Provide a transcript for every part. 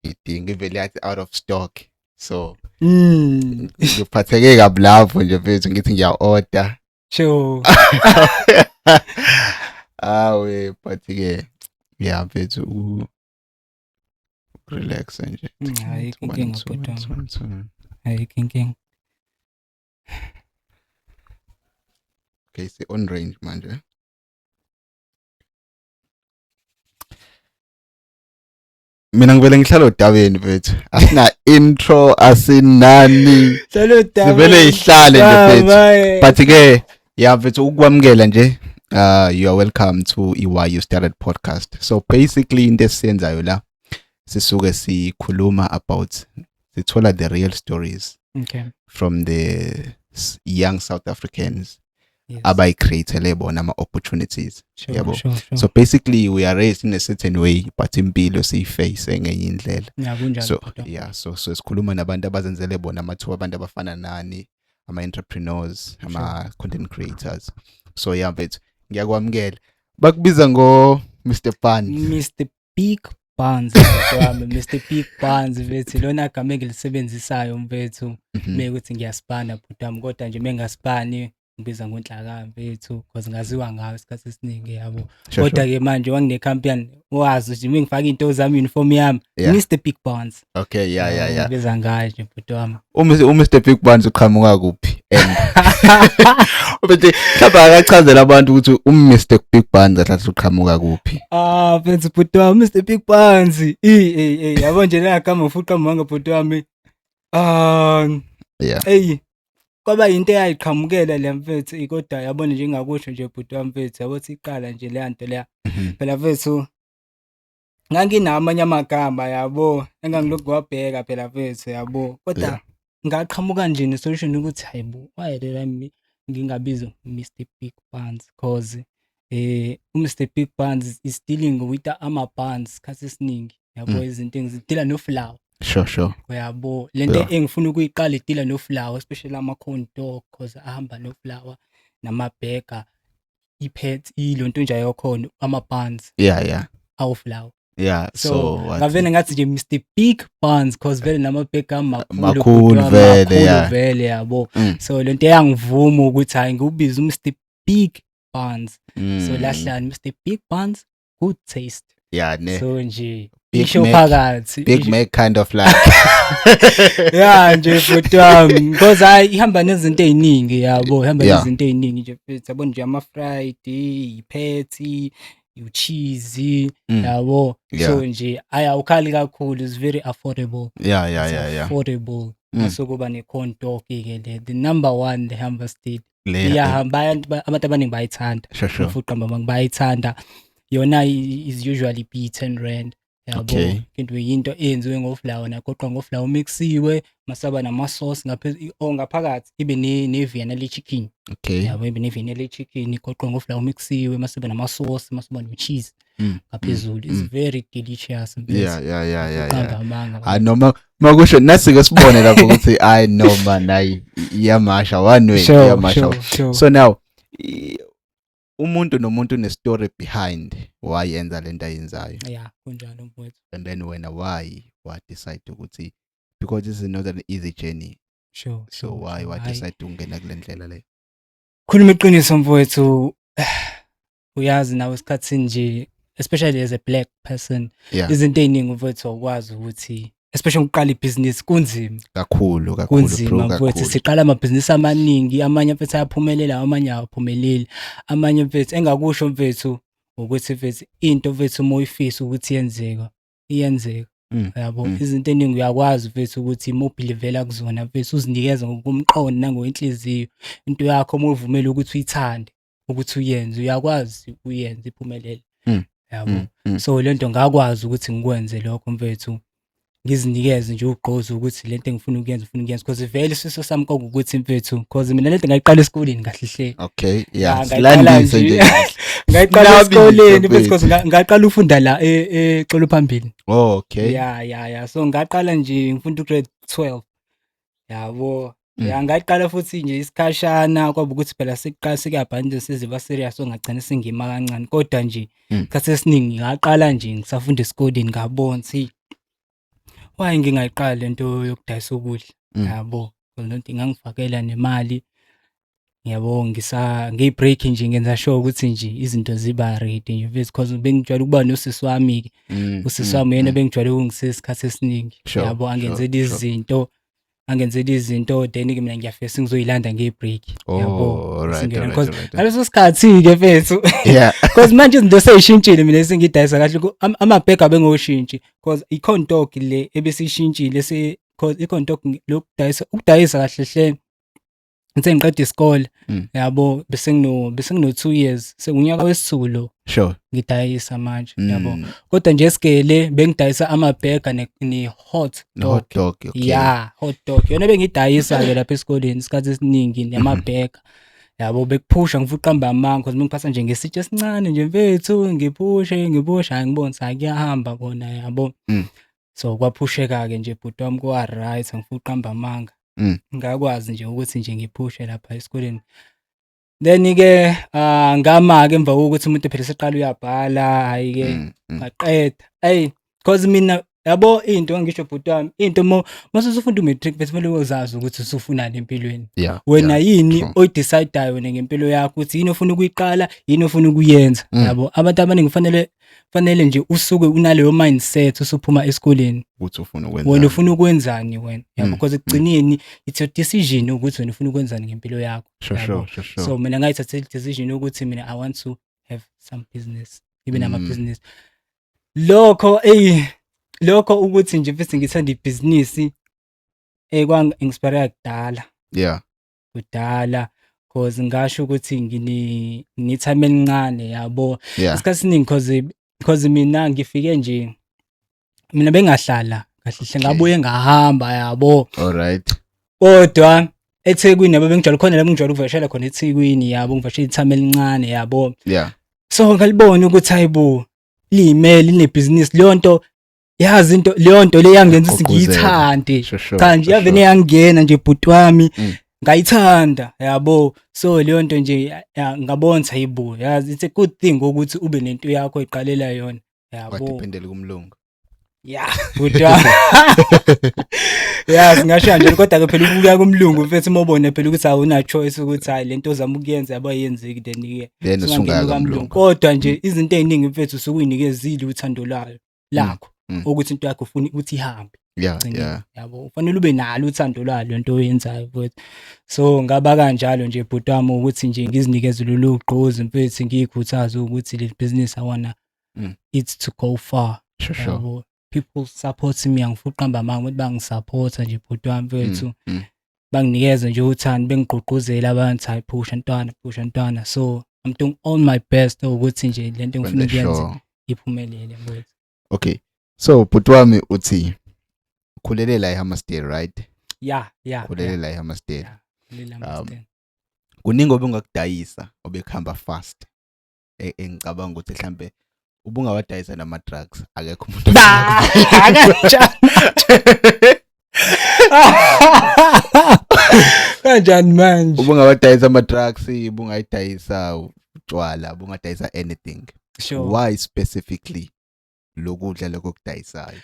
Ngidinga ivele yathi out of stock. So ngiphatheke kabi lapho nje mfethu, ngithi ngiya-order. Awe, but ke yeah mfethu, relax nje. Ayikho One, inkinga, two, one, bhuti wami. two, one, two. Ayikho inkinga. Okay, si on range manje. Mina ngivele ngihlala odabeni mfethu. Asina intro, asinani. Sivele ihlale nje mfethu. But ke yeah mfethu, ukwamukela nje, you are welcome to i-Why You Started podcast. So basically into esiyenzayo la, sisuke sikhuluma about, sithola the real stories from the young South Africans abayi-create-ele bona ama-opportunities. Yabo. Sure. So basically we are raised in a certain way, but impilo siyiface ngenye indlela. Yeah, kunjalo, So bhuti wami. yeah, so sikhuluma nabantu abazenzele bona amathuba, abantu abafana nani, ama-entrepreneurs, ama-content creators. So yeah mfethu, ngiyakwamukela. Bakubiza ngo Mr Buns. Mr Big Buns, bhuti wami, Mr Big Buns mfethu, lona gama engilisebenzisayo mfethu. Mekuthi ngiyasipana bhuti wami, kodwa nje mengasipani ngibiza ngoNhlaka mfethu, because ngaziwa ngayo isikhathi esiningi, yabo. Kodwa ke manje wanginekhampani wazi nje mengifaka into zami, uniform yami, Mr Big Buns. Okay, yeah. Ngibiza ngayo nje bhuti wami. UMr Big Buns uqhamuka kuphi? And ubethi mhlawumbe akachazela abantu ukuthi uMr Big Buns kahle uqhamuka kuphi. Ah mfethu, bhuti wami, Mr Big Buns. I eh eh yabo nje la gama ufuqa manga, bhuti wami. Ah Ey, kwaba yinto eyayiqhamukela le mfethu, kodwa yabona nje engakusho nje bhuti wami mfethu, yabo thi iqala nje leya nto leya. Phela mfethu nganginawo amanye amagama, yabo, engangilokhu ngiwabheka phela mfethu, yabo. Kodwa ngaqhamuka nje ne-solution ukuthi hayibo, why did I ngingabizi Mr Big Buns, cause uMr Big Buns is dealing with ama-buns isikhathi esiningi, yabo, izinto engizidila no-flour. Uyabo, lento engifuna ukuyiqala idila no-flour, especially ama-corn dog, cause ahamba no-flour nama-burger, iphethe ilonto nje yakhona ama-buns awu-flour. So, So wathi- ngavele ngathi nje Mr Big Buns, cause vele nama-burger amakhulu, Makhulu bhuti wami, vele, makhulu vele, yabo. So lento yangivuma ukuthi hayi ngiwubize uMr Big Buns. So lahlani Mr Big Buns, good taste. Yeah, ne. So nje Big isho Mac, phakathi. Big Mac kind of like. Yeah nje bhuti wami, because hayi ihamba nezinto eziningi, yabo, ihamba nezinto eziningi nje mfethu, yabo nje ama-fried, i-patty, u-cheese, yabo. So nje ayi awukhali kakhulu, is very affordable. It's affordable. Mase kuba ne-corn dog ke le, the number one, the Hamba State. Le, Iyahamba, abantu abaningi bayayithanda. Sure. Ufuqa mama bayayithanda. Yona is usually be 10 rand. Yabo. Into yinto eyenziwe ngoflour nagoqwa ngoflour omixiwe, masaba nama sauce ngaphezu or ngaphakathi ibe ne Vienna le chicken. Yabo, ibe ne Vienna le chicken igoqwe ngoflour omixiwe, masibe nama sauce, masiba no cheese ngaphezulu. It's very delicious mfethu. Uqamba amanga. Hayi, noma makusho nasike sibone lapho ukuthi hayi noma nayi iyamasha one way, iyamasha. So now umuntu nomuntu une story behind why yenza lento ayenzayo. Yeah, kunjalo mfowethu. And then wena why wa decide ukuthi, because this is not an easy journey. So why wa Hhayi. decide ukungena kule ndlela le? Khuluma iqiniso mfowethu, uyazi nawe esikhathini nje, especially as a black person, izinto ey'ningi mfowethu awukwazi ukuthi, especially ukuqala ibhizinisi kunzima. Kakhulu kakhulu bro. Kunzima mfowethu. Kakhulu. Siqala amabhizinisi amaningi, amanye mfethu ayaphumelela, amanye awaphumeleli. Amanye mfethu, engakusho mfethu ukuthi mfethu into mfethu uma uyifisa ukuthi iyenzeka, iyenzeka. Yabo, izinto ey'ningi uyakwazi mfethu ukuthi uma ubhilivela kuzona mfethu, uzinikeze ngokomqondo nangokwenhliziyo. Into yakho uma uvumela ukuthi uyithande, ukuthi uyenze, uyakwazi uyenze iphumelele. Yabo. So lento ngakwazi ukuthi ngikwenze lokho mfethu. Ngizinikeze nje ugqozi ukuthi lento engifuna ukuyenza, ngifuna ukuyenza, because vele isifiso sami kwakuwukuthi mfethu, because mina lento ngayiqala esikoleni kahle hle. Okay, yeah. Ngayiqala Silandise nje. nje. Ngayiqala Sinabise, esikoleni mfethu, mfethu. because ngaqala ufunda la eXolo phambili. Oh, okay. Yeah. So ngaqala nje ngifunda ugrade 12. Yabo. Ya, ngaqala futhi nje isikhashana, kwaba ukuthi phela sekuqala sekuyabhanti seziba serious, so ngagcina sengima kancane, kodwa nje isikhathi esiningi ngaqala nje ngisafunda esikoleni, ngabona ukuthi Why ngingayiqali lento yokudayisa ukudla? Yabo, lento ingangifakela nemali. Yabo, ngisa ngiyi-break nje, ngenza sure ukuthi nje izinto ziba ready nje mfethu, cause bengijwayele ukuba nosisi wami-ke. Usisi wami uyena bengijwayele ukungisiza isikhathi esiningi. Yabo, angenzela izinto, angenzela izinto, then-ke mina ngiyafika sengizoyilanda nge-break. Yabo, singena because ngaleso sikhathi-ke mfethu, because manje izinto seyishintshile, mina sengidayisa kahle amabhega bengoshintshi, because i-corn dog le ebesishintshile se, cause i-corn dog lokudayisa, ukudayisa kahle hle ngithe ngiqeda isikole. Yabo, bese ngino 2 years, sekunyaka wesithulo ngidayisa manje, yabo. Kodwa nje esigele bengidayisa amabhega ne hot No dog. Hot dog, okay. Yeah, hot dog yona bengidayisa ke lapha esikoleni isikhathi esiningi, namabhega, yabo. Bekuphusha, ngifuna uqamba amanga, because bengiphatha nje ngesitsha esincane nje mfethu, ngiphushe, ngiphushe, hayi, ngibona ukuthi hayi, kuyahamba kona, yabo. So kwaphusheka ke nje, bhuti wami, kwa right, angifuna uqamba amanga. Ngakwazi nje ukuthi nje ngiphushe lapha esikoleni. Then ke ngama ke emva kokuthi umuntu phela seqala uyabhala, hayi ke, ngaqeda. Ey, cause mina, yabo, into ngisho bhuti wami, into mo mase usufunda umatric bese kumele uzazi ukuthi usufunani empilweni. Wena yini oyidecidayo wena ngempilo yakho, ukuthi yini ofuna ukuyiqala, yini ofuna ukuyenza? Yabo, abantu abaningi kufanele nje usuke unaleyo mindset usuphuma esikoleni. Ukuthi ufuna ukwenzani. Wena ufuna ukwenzani wena, yabo, because ekugcineni it's your decision ukuthi wena ufuna ukwenzani ngempilo yakho. Yabo. So mina ngayithathela i-decision ukuthi mina I want to have some business, ngibe namabhizinisi. Lokho, eyi, lokho ukuthi nje mfethu ngithanda ibhizinisi, kwangi-inspire kudala. Kudala, cause ngasho ukuthi ngine-time elincane, yabo. Isikhathi esiningi, cause mina ngifike nje, mina bengahlala kahle hle, ngabuye ngahamba, yabo. Kodwa eThekwini, yabo, bengijwayele khona la, bengijwayele ukuvakashela khona eThekwini, yabo, ngivakashela ithame elincane, yabo. So ngalibona ukuthi hayibo, liyimele linebhizinisi leyo nto, yazi, into leyo nto le yangenza ukuthi Gqugquzela. ngiyithande. Cha nje, yavele yangena nje, bhuti wami. Ngayithanda, yabo. So leyo nto nje ngabona ukuthi hayibo, yazi, it's a good thing ukuthi ube nento yakho oyiqalela yona, yabo. Wadependela kumlungu. Yeah, bhuti wami, yazi, ngasho kanjalo, kodwa ke phela ukuya kumlungu mfethu, uma ubone phela ukuthi awuna choice, ukuthi hayi, lento ozama ukuyenza, yabo, ayenzeki, then ke Then usungangena usungaya kamlungu. kamlungu. Kodwa nje izinto ey'ningi mfethu usukuyinikezile uthando lwayo lakho, ukuthi into yakho ufuna ukuthi ihambe ekugcineni, yabo, ufanele ube nalo uthando lwayo lento oyenzayo mfethu. So ngaba kanjalo nje, bhuti wami, ukuthi nje ngizinikeze lolu gqozi mfethu, ngiyikhuthaze ukuthi le business I wanna it to go far. Yabo, people support me, angifuni uqamba amanga ukuthi bangisupporta nje, bhuti wami mfethu. Banginikeza nje uthando, bengigqugquzela abantu, hayi, phusha ntwana, phusha ntwana. So I'm doing all my best ukuthi nje lento engifuna Wenze ukuyenza iphumelele mfethu. Okay, so bhuti wami, uthi ukhulele la eHammarsdale, right? Yeah. Khulele la eHammarsdale. Yeah, khulele eHammarsdale. Kuningi obungakudayisa obekuhamba fast, engicabanga ukuthi mhlambe ubungawadayisa nama drugs, akekho umuntu. Kanjani? Kanjani manje? Ubungawadayisa ama drugs, ubungayidayisa utshwala, ubungadayisa anything. Why specifically lokudla lokho kudayisayo?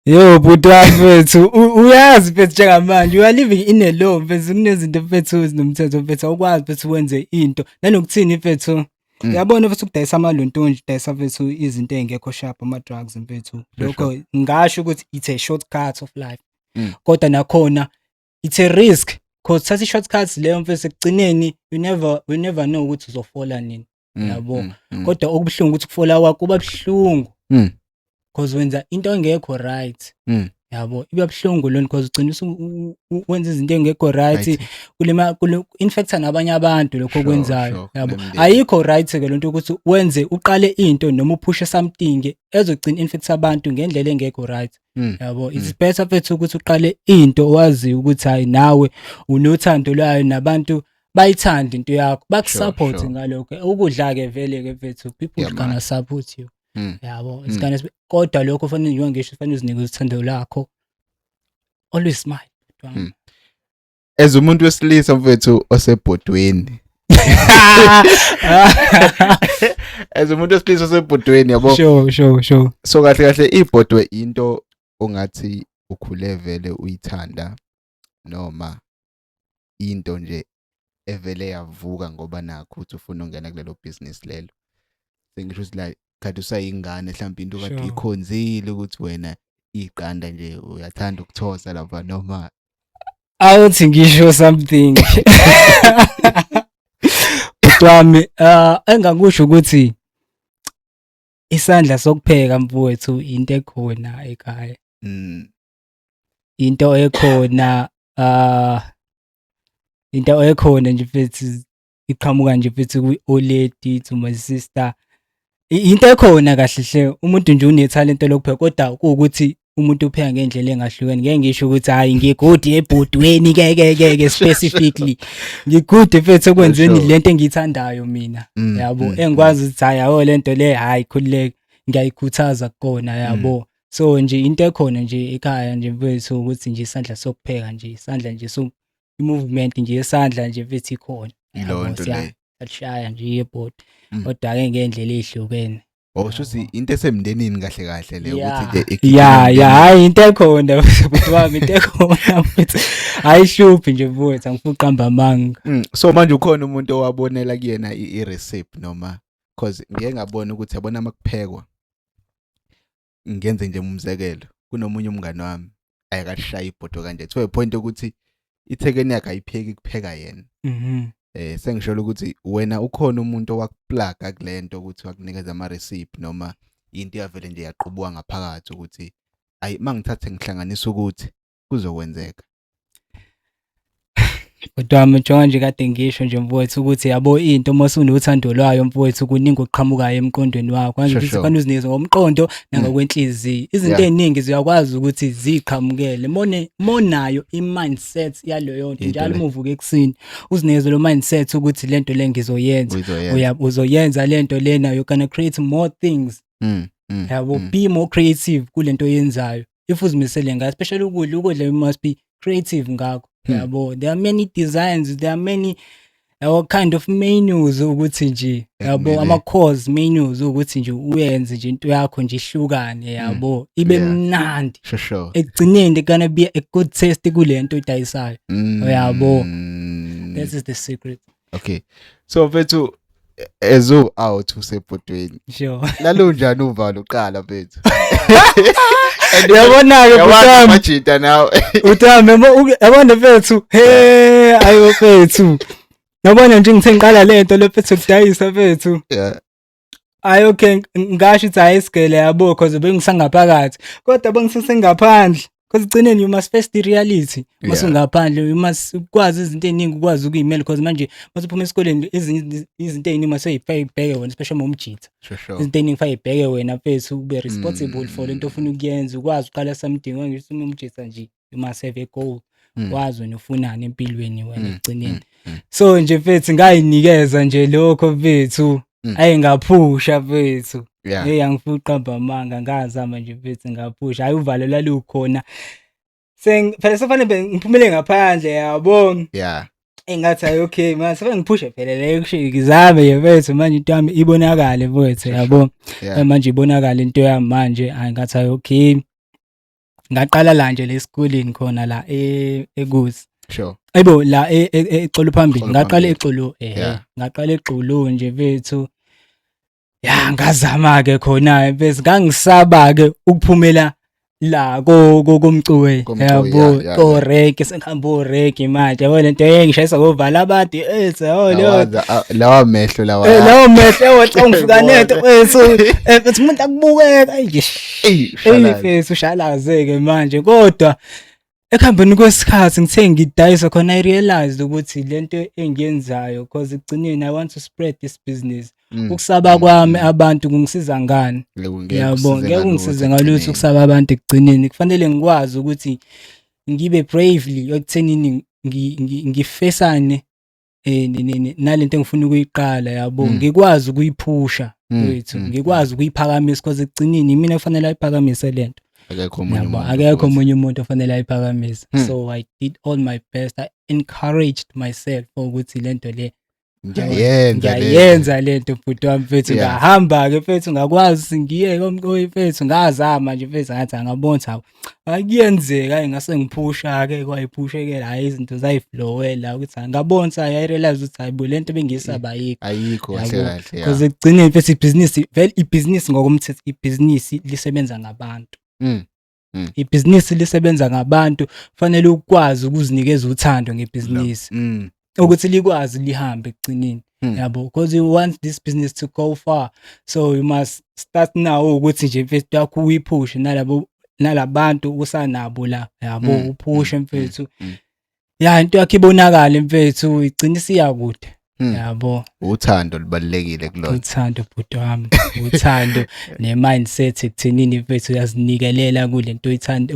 Yo bhuti wami mfethu, uyazi mfethu, njengamanje you are living in a law mfethu, kunezinto mfethu ezinomthetho mfethu, awukwazi mfethu wenze into nanokuthini mfethu. Uyabona mfethu, ukudayisa amalontonje, udayisa mfethu izinto ey'ngekho sharp, ama-drugs mfethu, lokho ngingasho ukuthi it's a shortcut of life. Kodwa nakhona it's a risk, cause thatha i-shortcut leyo mfethu, ekugcineni you never know ukuthi uzofola nini, yabo. Kodwa okubuhlungu ukuthi ukufola kwakho kuba buhlungu, cause wenza into engekho right. Yabo, iba buhlungu lona, cause ugcina wenza izinto engekho right, kulima infecta nabanye abantu lokho okwenzayo, yabo. Nemindeni. Ayikho right ke lento ukuthi wenze, uqale into noma uphushe something ezogcina infect abantu ngendlela engekho right, yabo. It's better mfethu ukuthi uqale into owaziyo ukuthi hayi, nawe unothando lwayo, nabantu bayithanda into yakho, bakusupport ngalokho. Ukudla ke vele ke mfethu, people gonna support you, yabo. It's gonna, kodwa lokho kufanele, njengoba ngisho, kufanele uzinike uthando lakho, always smile, bhuti wami. As umuntu wesilisa mfethu osebhodweni, as umuntu wesilisa osebhodweni, yabo. Sure. So kahle kahle ibhodwe into ongathi Ukhule vele uyithanda noma into nje evele yavuka ngoba nakho ukuthi ufuna ukungena kulelo business lelo? Sengisho ukuthi like kade usayingane, mhlawumbe into kade uyikhonzile ukuthi wena iqanda nje uyathanda ukuthosa lapha noma? Awuthi ngisho something, bhuti wami. Engakusho ukuthi isandla sokupheka, mfowethu, into ekhona ekhaya, into ekhona nje mfethu, iqhamuka nje mfethu kwi-old lady to my sister. Into ekhona kahle hle, umuntu nje unethalente lokupheka, kodwa kuwukuthi umuntu upheka ngendlela engahlukene. Ngeke ngisho ukuthi hayi, ngi-good ebhodweni ke ke ke ke specifically, ngi-good mfethu ekwenzeni lento engiyithandayo mina, yabo, engikwazi ukuthi hayi, yabo, lento le, hayi, khululeka, ngiyayikhuthaza kukona, yabo. So nje into ekhona nje ekhaya nje mfethu ukuthi nje isandla sokupheka nje, isandla nje so i-movement nje yesandla nje mfethu ikhona. Yiloyo Yabo, nto leyo. Siyalishaya nje ibhodi, kodwa-ke ngendlela ey'hlukene. Oh, shuthi into esemndenini kahle kahle le ukuthi nje Ya. igijima Ya. emndenini. Hhayi, into ekhona, bhuti wami, into ekhona mfethu, ayihluphi nje mfowethu, angifuni ukuqamba amanga. So manje ukhona umuntu owabonela kuyena i-recipe noma, cause ngike ngabona ukuthi yabona makuphekwa, ngenze nje umzekelo, kunomunye umngane wami ayakashaya ibhodo kanje to a point ukuthi ithekeni yakhe ayipheki, kupheka yena. Sengisholo ukuthi wena ukhona umuntu owakuplaga kulento ukuthi wakunikeza ama recipe noma into yavele nje yaqubuka ngaphakathi ukuthi ayi, mangithathe ngihlanganisa ukuthi kuzokwenzeka? Bhuti wami, njengoba nje kade ngisho nje mfowethu ukuthi yabo, into uma usunothando lwayo mfowethu, kuningi okuqhamukayo emqondweni wakho. Manje ukuthi kufanele uzinikeze ngomqondo nangokwenhliziyo. Izinto ey'ningi ziyakwazi ukuthi ziqhamukele monayo i-mindset yaleyo nto. Into Njalo le. uma uvuka ekuseni uzinikeze lo mindset ukuthi lento le ngizoyenza. Uzoyenza. Uzoyenza lento lena, you're gonna create more things. Yabo, be more creative kulento oyenzayo. If uzimisele ngayo, especially ukudla, ukudla you must be creative ngakho. Yabo, there are many designs, there are many, yabo, kind of menus ukuthi nje, yabo, ama course menus ukuthi nje uyenze nje into yakho nje ihlukane, yabo, ibe mnandi. Ekugcineni there gonna be a good taste kule nto oyidayisayo. Uyabo. That is the secret. Okay. So mfethu, as u out usebhodweni. Lalunjani uvalo uqala, mfethu? And uyabona-ke, Yawazi bhuti wami. amajita nawe. Utami yabona mfethu, he, ayo mfethu. Yabona nje ngithe ngiqala lento le mfethu kudayisa mfethu. Ayi, okay, ngasho ukuthi hayi, isigele, yabo, cause bengisangaphakathi. Kodwa bengisesengaphandle. Cause egcineni you must face the reality. Masungaphandle you must ukwazi izinto ey'ningi, ukwazi ukuyimela, cause manje masuphuma esikoleni ezinye izinto ey'ningi maseyibheke wena, especially uma umjitha. Izinto ey'ningi fanele ibheke wena mfethu, ube responsible for lento ofuna ukuyenza, ukwazi uqala something. Ngisho uma umjitha nje you must have a goal. Wazi wena ufunani empilweni wena ekugcineni. So nje mfethu ngayinikeza nje lokho mfethu. Ayi, ngaphusha mfethu. Hey, angifuni ukuqamba amanga, ngazama nje mfethu, ngaphusha. Hayi, uvalo lwalukhona. Seng phela sefanele ngiphumele ngaphandle, yabo. Engathi hayi, okay, manje sefanele ngiphushe phela le kusho ngizame nje mfethu, manje into yami ibonakale mfethu, yabo. Manje ibonakale into yami manje, hayi, ngathi hayi, okay. Ngaqala la nje lesikoleni khona la eKuzi. Ayibo, la eXolo phambili. Xolo Ngaqala phambili. eXolo, eh, ngaqala eXolo nje mfethu. Ya, ngazama ke khona bese ngangisaba ke ukuphumela la ko komcuwe, Komcuwe, yabo, ko rank, sengihamba o rank manje, yabo, lento engishayisa ngovala abantu ethi yabo leyo. Lawa mehlo lawa. Lawo mehlo, yabo, xa ngifika neto mfethu, mfethu umuntu akubukeka ayi. Ey, Eyi shalazi. mfethu, ushalaze-ke manje, kodwa ekuhambeni kwesikhathi ngithe ngidayisa khona, I realized ukuthi lento engiyenzayo, cause ekugcineni I want to spread this business. Ukusaba kwami abantu kungisiza ngani? Ngeke Yabo, kusize ngeke ngalutho kungisize ngalutho ekugcineni. ukusaba abantu. Ekugcineni kufanele ngikwazi ukuthi ngibe bravely ekuthenini ngifesane nalento engifuna ukuyiqala, yabo, ngikwazi ukuyiphusha wethu, ngikwazi ukuyiphakamisa, because ekugcineni imina kufanele ayiphakamise lento. Akekho omunye Yabo, umuntu akekho futhi. Omunye umuntu ofanele ayiphakamise. So I did all my best, I encouraged myself ukuthi lento le Ngiyayenza le. Ngiyayenza lento, bhuti wami, mfethu. Ngahamba-ke, mfethu, ngakwazi ukuthi ngiye komqoyi, mfethu. Ngazama nje, mfethu, ngathi angabona ukuthi hawu, akuyenzeka. Hhayi, ngase ngiphusha-ke, kwayiphushekela, hhayi, izinto zayiflowela ukuthi ngabona ukuthi hhayi, ayi-realize ukuthi hhayi bo, lento bengiyisaba ayikho. Ayikho kahle Yabo. kahle. Because ekugcineni, mfethu, ibhizinisi vele, ibhizinisi ngokomthetho, ibhizinisi lisebenza ngabantu. Ibhizinisi lisebenza ngabantu, fanele ukwazi ukuzinikeza uthando ngebhizinisi ukuthi likwazi lihambe ekugcineni. Yabo, because you want this business to go far, so you must start now ukuthi nje, mfethu, yakho uyiphushe nalabo nalabantu usanabo la, yabo, uphushe, mfethu. Ya, into yakho ibonakale, mfethu, igcina isiya kude. Yabo. Uthando lubalulekile kulona. Uthando, bhuti wami, uthando ne-mindset ekuthenini, mfethu, uyazinikelela kule nto oyithanda,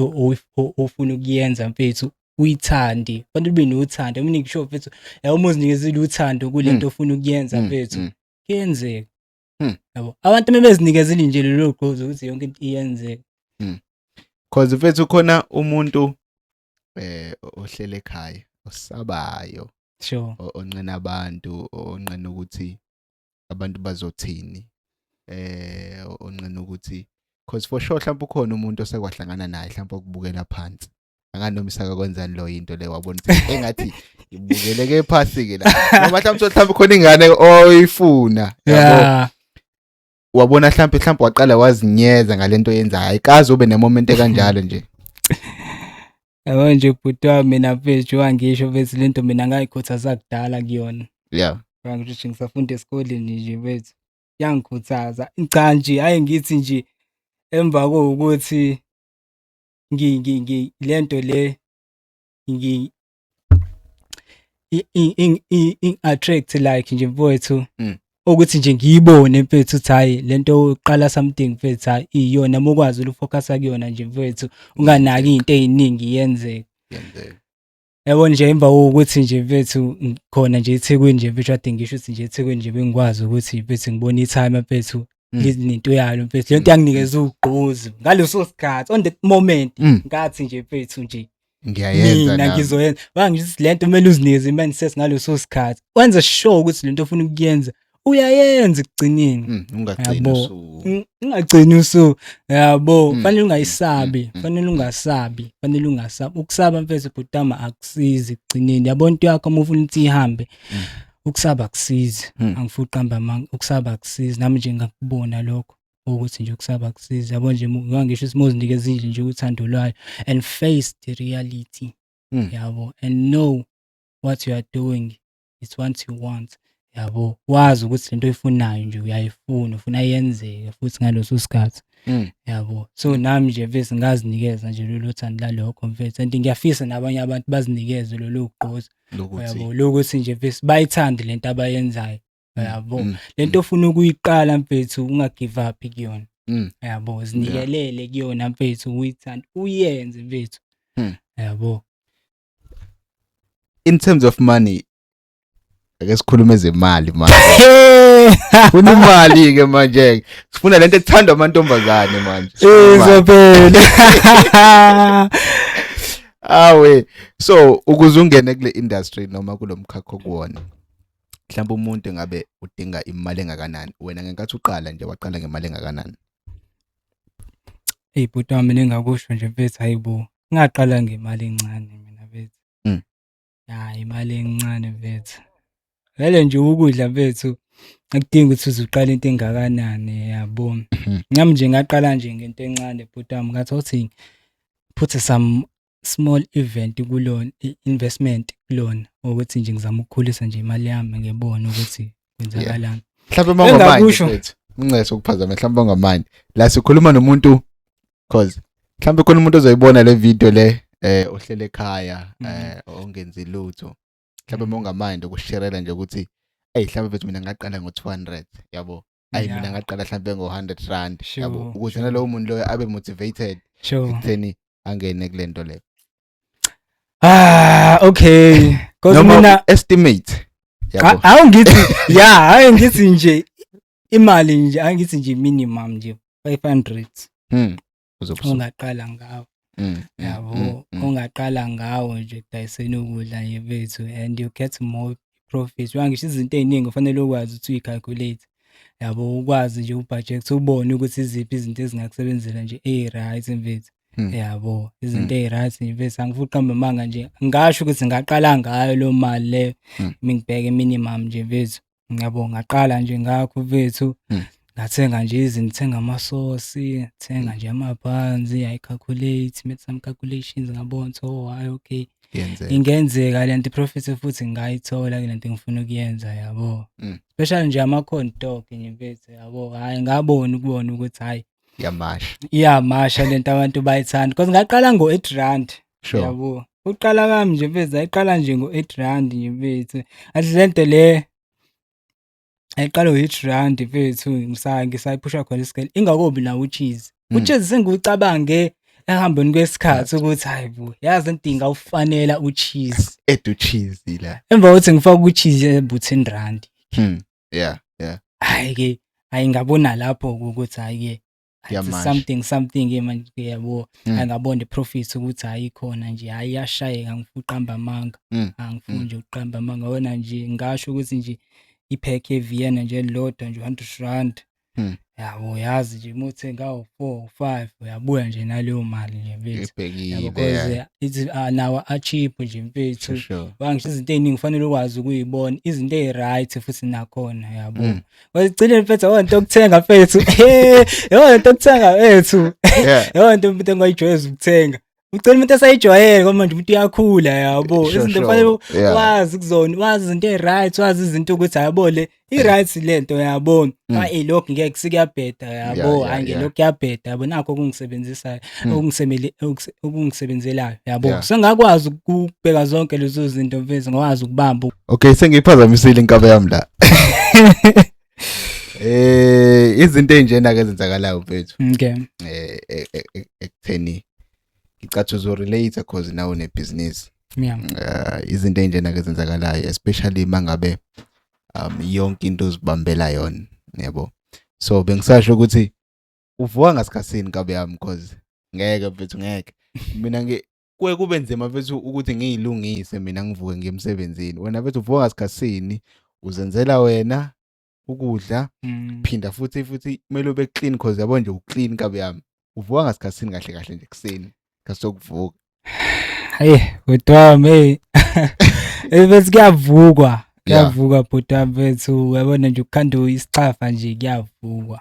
ofuna ukuyenza, mfethu, uyithande. Fanele ube nothando. Mina ngisho, mfethu, yabo, uma uzinikezile uthando kule nto ofuna ukuyenza, mfethu, kuyenzeka. Yabo, abantu uma bezinikezile nje lelo gqozi ukuthi yonke into iyenzeka. 'Cause, mfethu, khona umuntu ohlele ekhaya osabayo, onqena abantu, onqena ukuthi abantu bazothini, onqena ukuthi, cause for sure mhlawumbe ukhona umuntu osekwahlangana naye mhlawumbe okubukela phansi, anganoma isakakwenzani lo into le, wabona ukuthi engathi ibukeleke phasi ke la, noma mhlawumbe khona ingane oyifuna, yabo, wabona mhlawumbe waqala wazinyeza ngalento oyenzayo. Ayikaze ube nemoment ekanjalo nje? Yabo nje, bhuti wami, mina, mfethu, wangisho, mfethu, lento mina ngayikhuthaza kudala kuyona. Ngisho ukuthi ngisafunda esikoleni nje, mfethu, yangikhuthaza. Cha nje, hayi, ngithi nje emva kokuthi ngi ngi ngi lento le ngi i-attract like nje, mfowethu, ukuthi nje ngiyibone, mfethu, ukuthi hhayi, lento uqala something, mfethu, hhayi, iyona uma ukwazi ukufocus kuyona nje, mfethu, unganaki izinto ey'ningi, iyenzeka. Yenzeka. Yabo nje, emva kokuthi nje, mfethu, khona nje eThekwini nje, mfethu, kade ngisho ukuthi nje eThekwini nje bengikwazi ukuthi, mfethu, ngibone i-timer, mfethu, linento yalo, mfethu, lento yanginikeza ugqozi ngaleso sikhathi, on that moment. Ngathi nje, mfethu, nje Ngiyayenza mina nami. Ngizoyenza. Wangithi lento kumele uzinikeze i-mindset ngaleso sikhathi, wenze sure ukuthi lento ofuna ukuyenza uyayenza ekugcineni. Ungagcini Yabo. usu Ungagcini usu, yabo. Fanele ungayisabi, fanele ungasabi, fanele ungasabi. Ukusaba, mfethu, bhutama, akusizi ekugcineni, yabo. Into yakho uma ufuna ukuthi ihambe, ukusaba akusizi. Angifuni uqamba amanga, ukusaba akusizi. Nami nje ngakubona lokho ukuthi nje ukusaba akusizi, yabo nje. Ngisho ukuthi uma uzinikeza nje nje uthando lwayo and face the reality, yabo, and know what you are doing, it's what you want, yabo. Wazi ukuthi lento oyifunayo nje uyayifuna, ufuna yenzeke futhi ngaleso sikhathi. Yabo, so nami nje, mfethu, ngazinikeza nje lolo thando lalokho, mfethu, and ngiyafisa nabanye abantu bazinikeze lolo gqozi, lokuthi yabo, lokuthi nje, mfethu, bayithande lento abayenzayo, yabo. Lento ofuna ukuyiqala, mfethu, ungagive up kuyona. Yabo, zinikelele kuyona, mfethu, uyithande, uyenze, mfethu. Yabo. In terms of money, ake sikhulume ezemali manje. Funa imali ke manje, sifuna lento ethandwa amantombazane manje. Sifuna imali. Izophela. Awe, so ukuze ungene kule industry noma kulomkhakha okuwona, mhlawumbe umuntu engabe udinga imali engakanani? Wena ngenkathi uqala nje, waqala ngemali engakanani? Eyi, bhuti wami, engingakusho nje, mfethu, hayibo, ngaqala ngemali encane mina, mfethu. Hayi, imali encane, mfethu. Vele nje ukudla, mfethu, akudingi ukuthi uze uqale into engakanani, yabo. Nami nje ngaqala nje ngento encane, bhuti wami, ngathi awuthi put some small event kulona, investment kulona, ukuthi nje ngizama ukukhulisa nje imali yami, ngibone ukuthi kwenzakalani. Mhlawumbe mawungamanje, Engakusho- mfethu, unceso ukuphazama, mhlawumbe ungamanje la sikhuluma nomuntu, cause mhlawumbe khona umuntu ozoyibona le video le, ohlele ekhaya, ongenzi lutho. Mhlawumbe mawungamind ukusharela nje ukuthi, hey, mhlawumbe, mfethu, mina ngaqala ngo200, yabo, ayi, mina ngaqala mhlawumbe ngo100 rand, yabo, ukuze nalowo muntu loyo abe motivated ekutheni angene kule nto le. Ah, okay. 'Cause Noma mina estimate, yabo. Awu, ngithi ya, hayi, ngithi nje imali nje, angithi nje minimum nje 500 Uzobe ongaqala ngawo. Yabo, ongaqala ngawo nje kudayiseni ukudla nje, bethu, and you get more. i-profit. Ngisho izinto ey'ningi kufanele ukwazi ukuthi uyi-calculate, yabo, ukwazi nje u-budget, ubone ukuthi iziphi izinto ezingakusebenzela nje eyi-right mfethu. Yabo, izinto eyi-right nje mfethu, angifuni ukuqamba amanga nje, ngingasho ukuthi ngaqala ngayo leyo mali leyo. Mengibheka i-minimum nje mfethu, yabo, ngaqala nje ngakho mfethu. Ngathenga nje izinto, thenga amasosi, thenga nje amabhanzi, I calculate, made some calculations, ngabona ukuthi oh hhayi, okay, Kuyenzeka. Ingenzeka lento, i-profit futhi ngingayithola kule nto engifuna ukuyenza, yabo. Especially nje ama-corn dog nje mfethu, yabo, hhayi, ngabona ukubona ukuthi hhayi, Yamasha. Iyamasha lento, abantu bayithanda because ngaqala ngo-R8. Yabo, uqala kwami nje mfethu, ayiqala nje ngo-R8 nje mfethu, athi lento le ayiqala ngo-R8 mfethu, ngisayiphusha khona isikole ingakobi nawo u-cheese. U-cheese sengiwucabange ekuhambeni kwesikhathi ukuthi hayi bo, yazi lento ingawufanela u-cheese. Add u-cheese la. Emva kokuthi ngifake u-cheese ebu-R10. Hhayi ke, hhayi, ngabona lapho ukuthi hhayi ke, Iyamasha. Something something ke manje, yabo. Angabona i-profit ukuthi hayi, ikhona nje, hayi, iyashayeka, angifuni ukuqamba amanga. Angifuni nje ukuqamba amanga wena nje, ngasho ukuthi nje i-pack ye-Vienna nje elilodwa nje R100. Yabo, yazi nje uma uthenga awu-4 5, uyabuya nje naleyo mali nje mfethu, yabo. Ibhekile. Because it's nawo a-cheap nje mfethu. For sure. Wangisho izinto ey'ningi kufanele ukwazi ukuyibona, izinto ey'right futhi nakhona, yabo. Wagcine mfethu, yabo, into yokuthenga mfethu, yabo, into yokuthenga mfethu, yabo, into umuntu engayijwayeza ukuthenga, ugcina umuntu esayijwayele ngoba manje umuntu uyakhula, yabo. Izinto kufanele wazi kuzona, wazi izinto ey'right, wazi izinto ukuthi yabo, le i-right lento, yabo. Hayi, lokhu ngeke, sikuyabheda, yabo. Hayi, ngelokhu kuyabheda, yabo, nakho okungisebenzisayo, okungisemele, okungisebenzelayo, yabo. Sengakwazi ukubheka zonke lezo zinto mfethu, ngakwazi ukubamba. Okay, sengiyiphazamisile inkaba yami la. Izinto ezinjena ke ezenzakalayo mfethu. Ekutheni ngicathi uzo-relate cause nawe unebhizinisi. Izinto ezinjena ke ezenzakalayo, especially mangabe yonke into uzibambela yona, yabo. So bengisasho ukuthi uvuka ngasikhathini, nkabe yami, because ngeke mfethu, ngeke. Mina kuye kube nzima mfethu ukuthi ngiyilungise mina, ngivuke ngiye emsebenzini. Wena mfethu uvuka ngasikhathini, uzenzela wena ukudla, phinda futhi kumele ube clean cause yabo nje u-clean, nkabe yami. Uvuka ngasikhathini kahle kahle nje kuseni? Kasokuvuka. Hayi bhuti wami, hey. Bese kuyavukwa. Kuyavukwa bhuti wami mfethu, uyabona nje ukukhanda isixhafa nje kuyavukwa.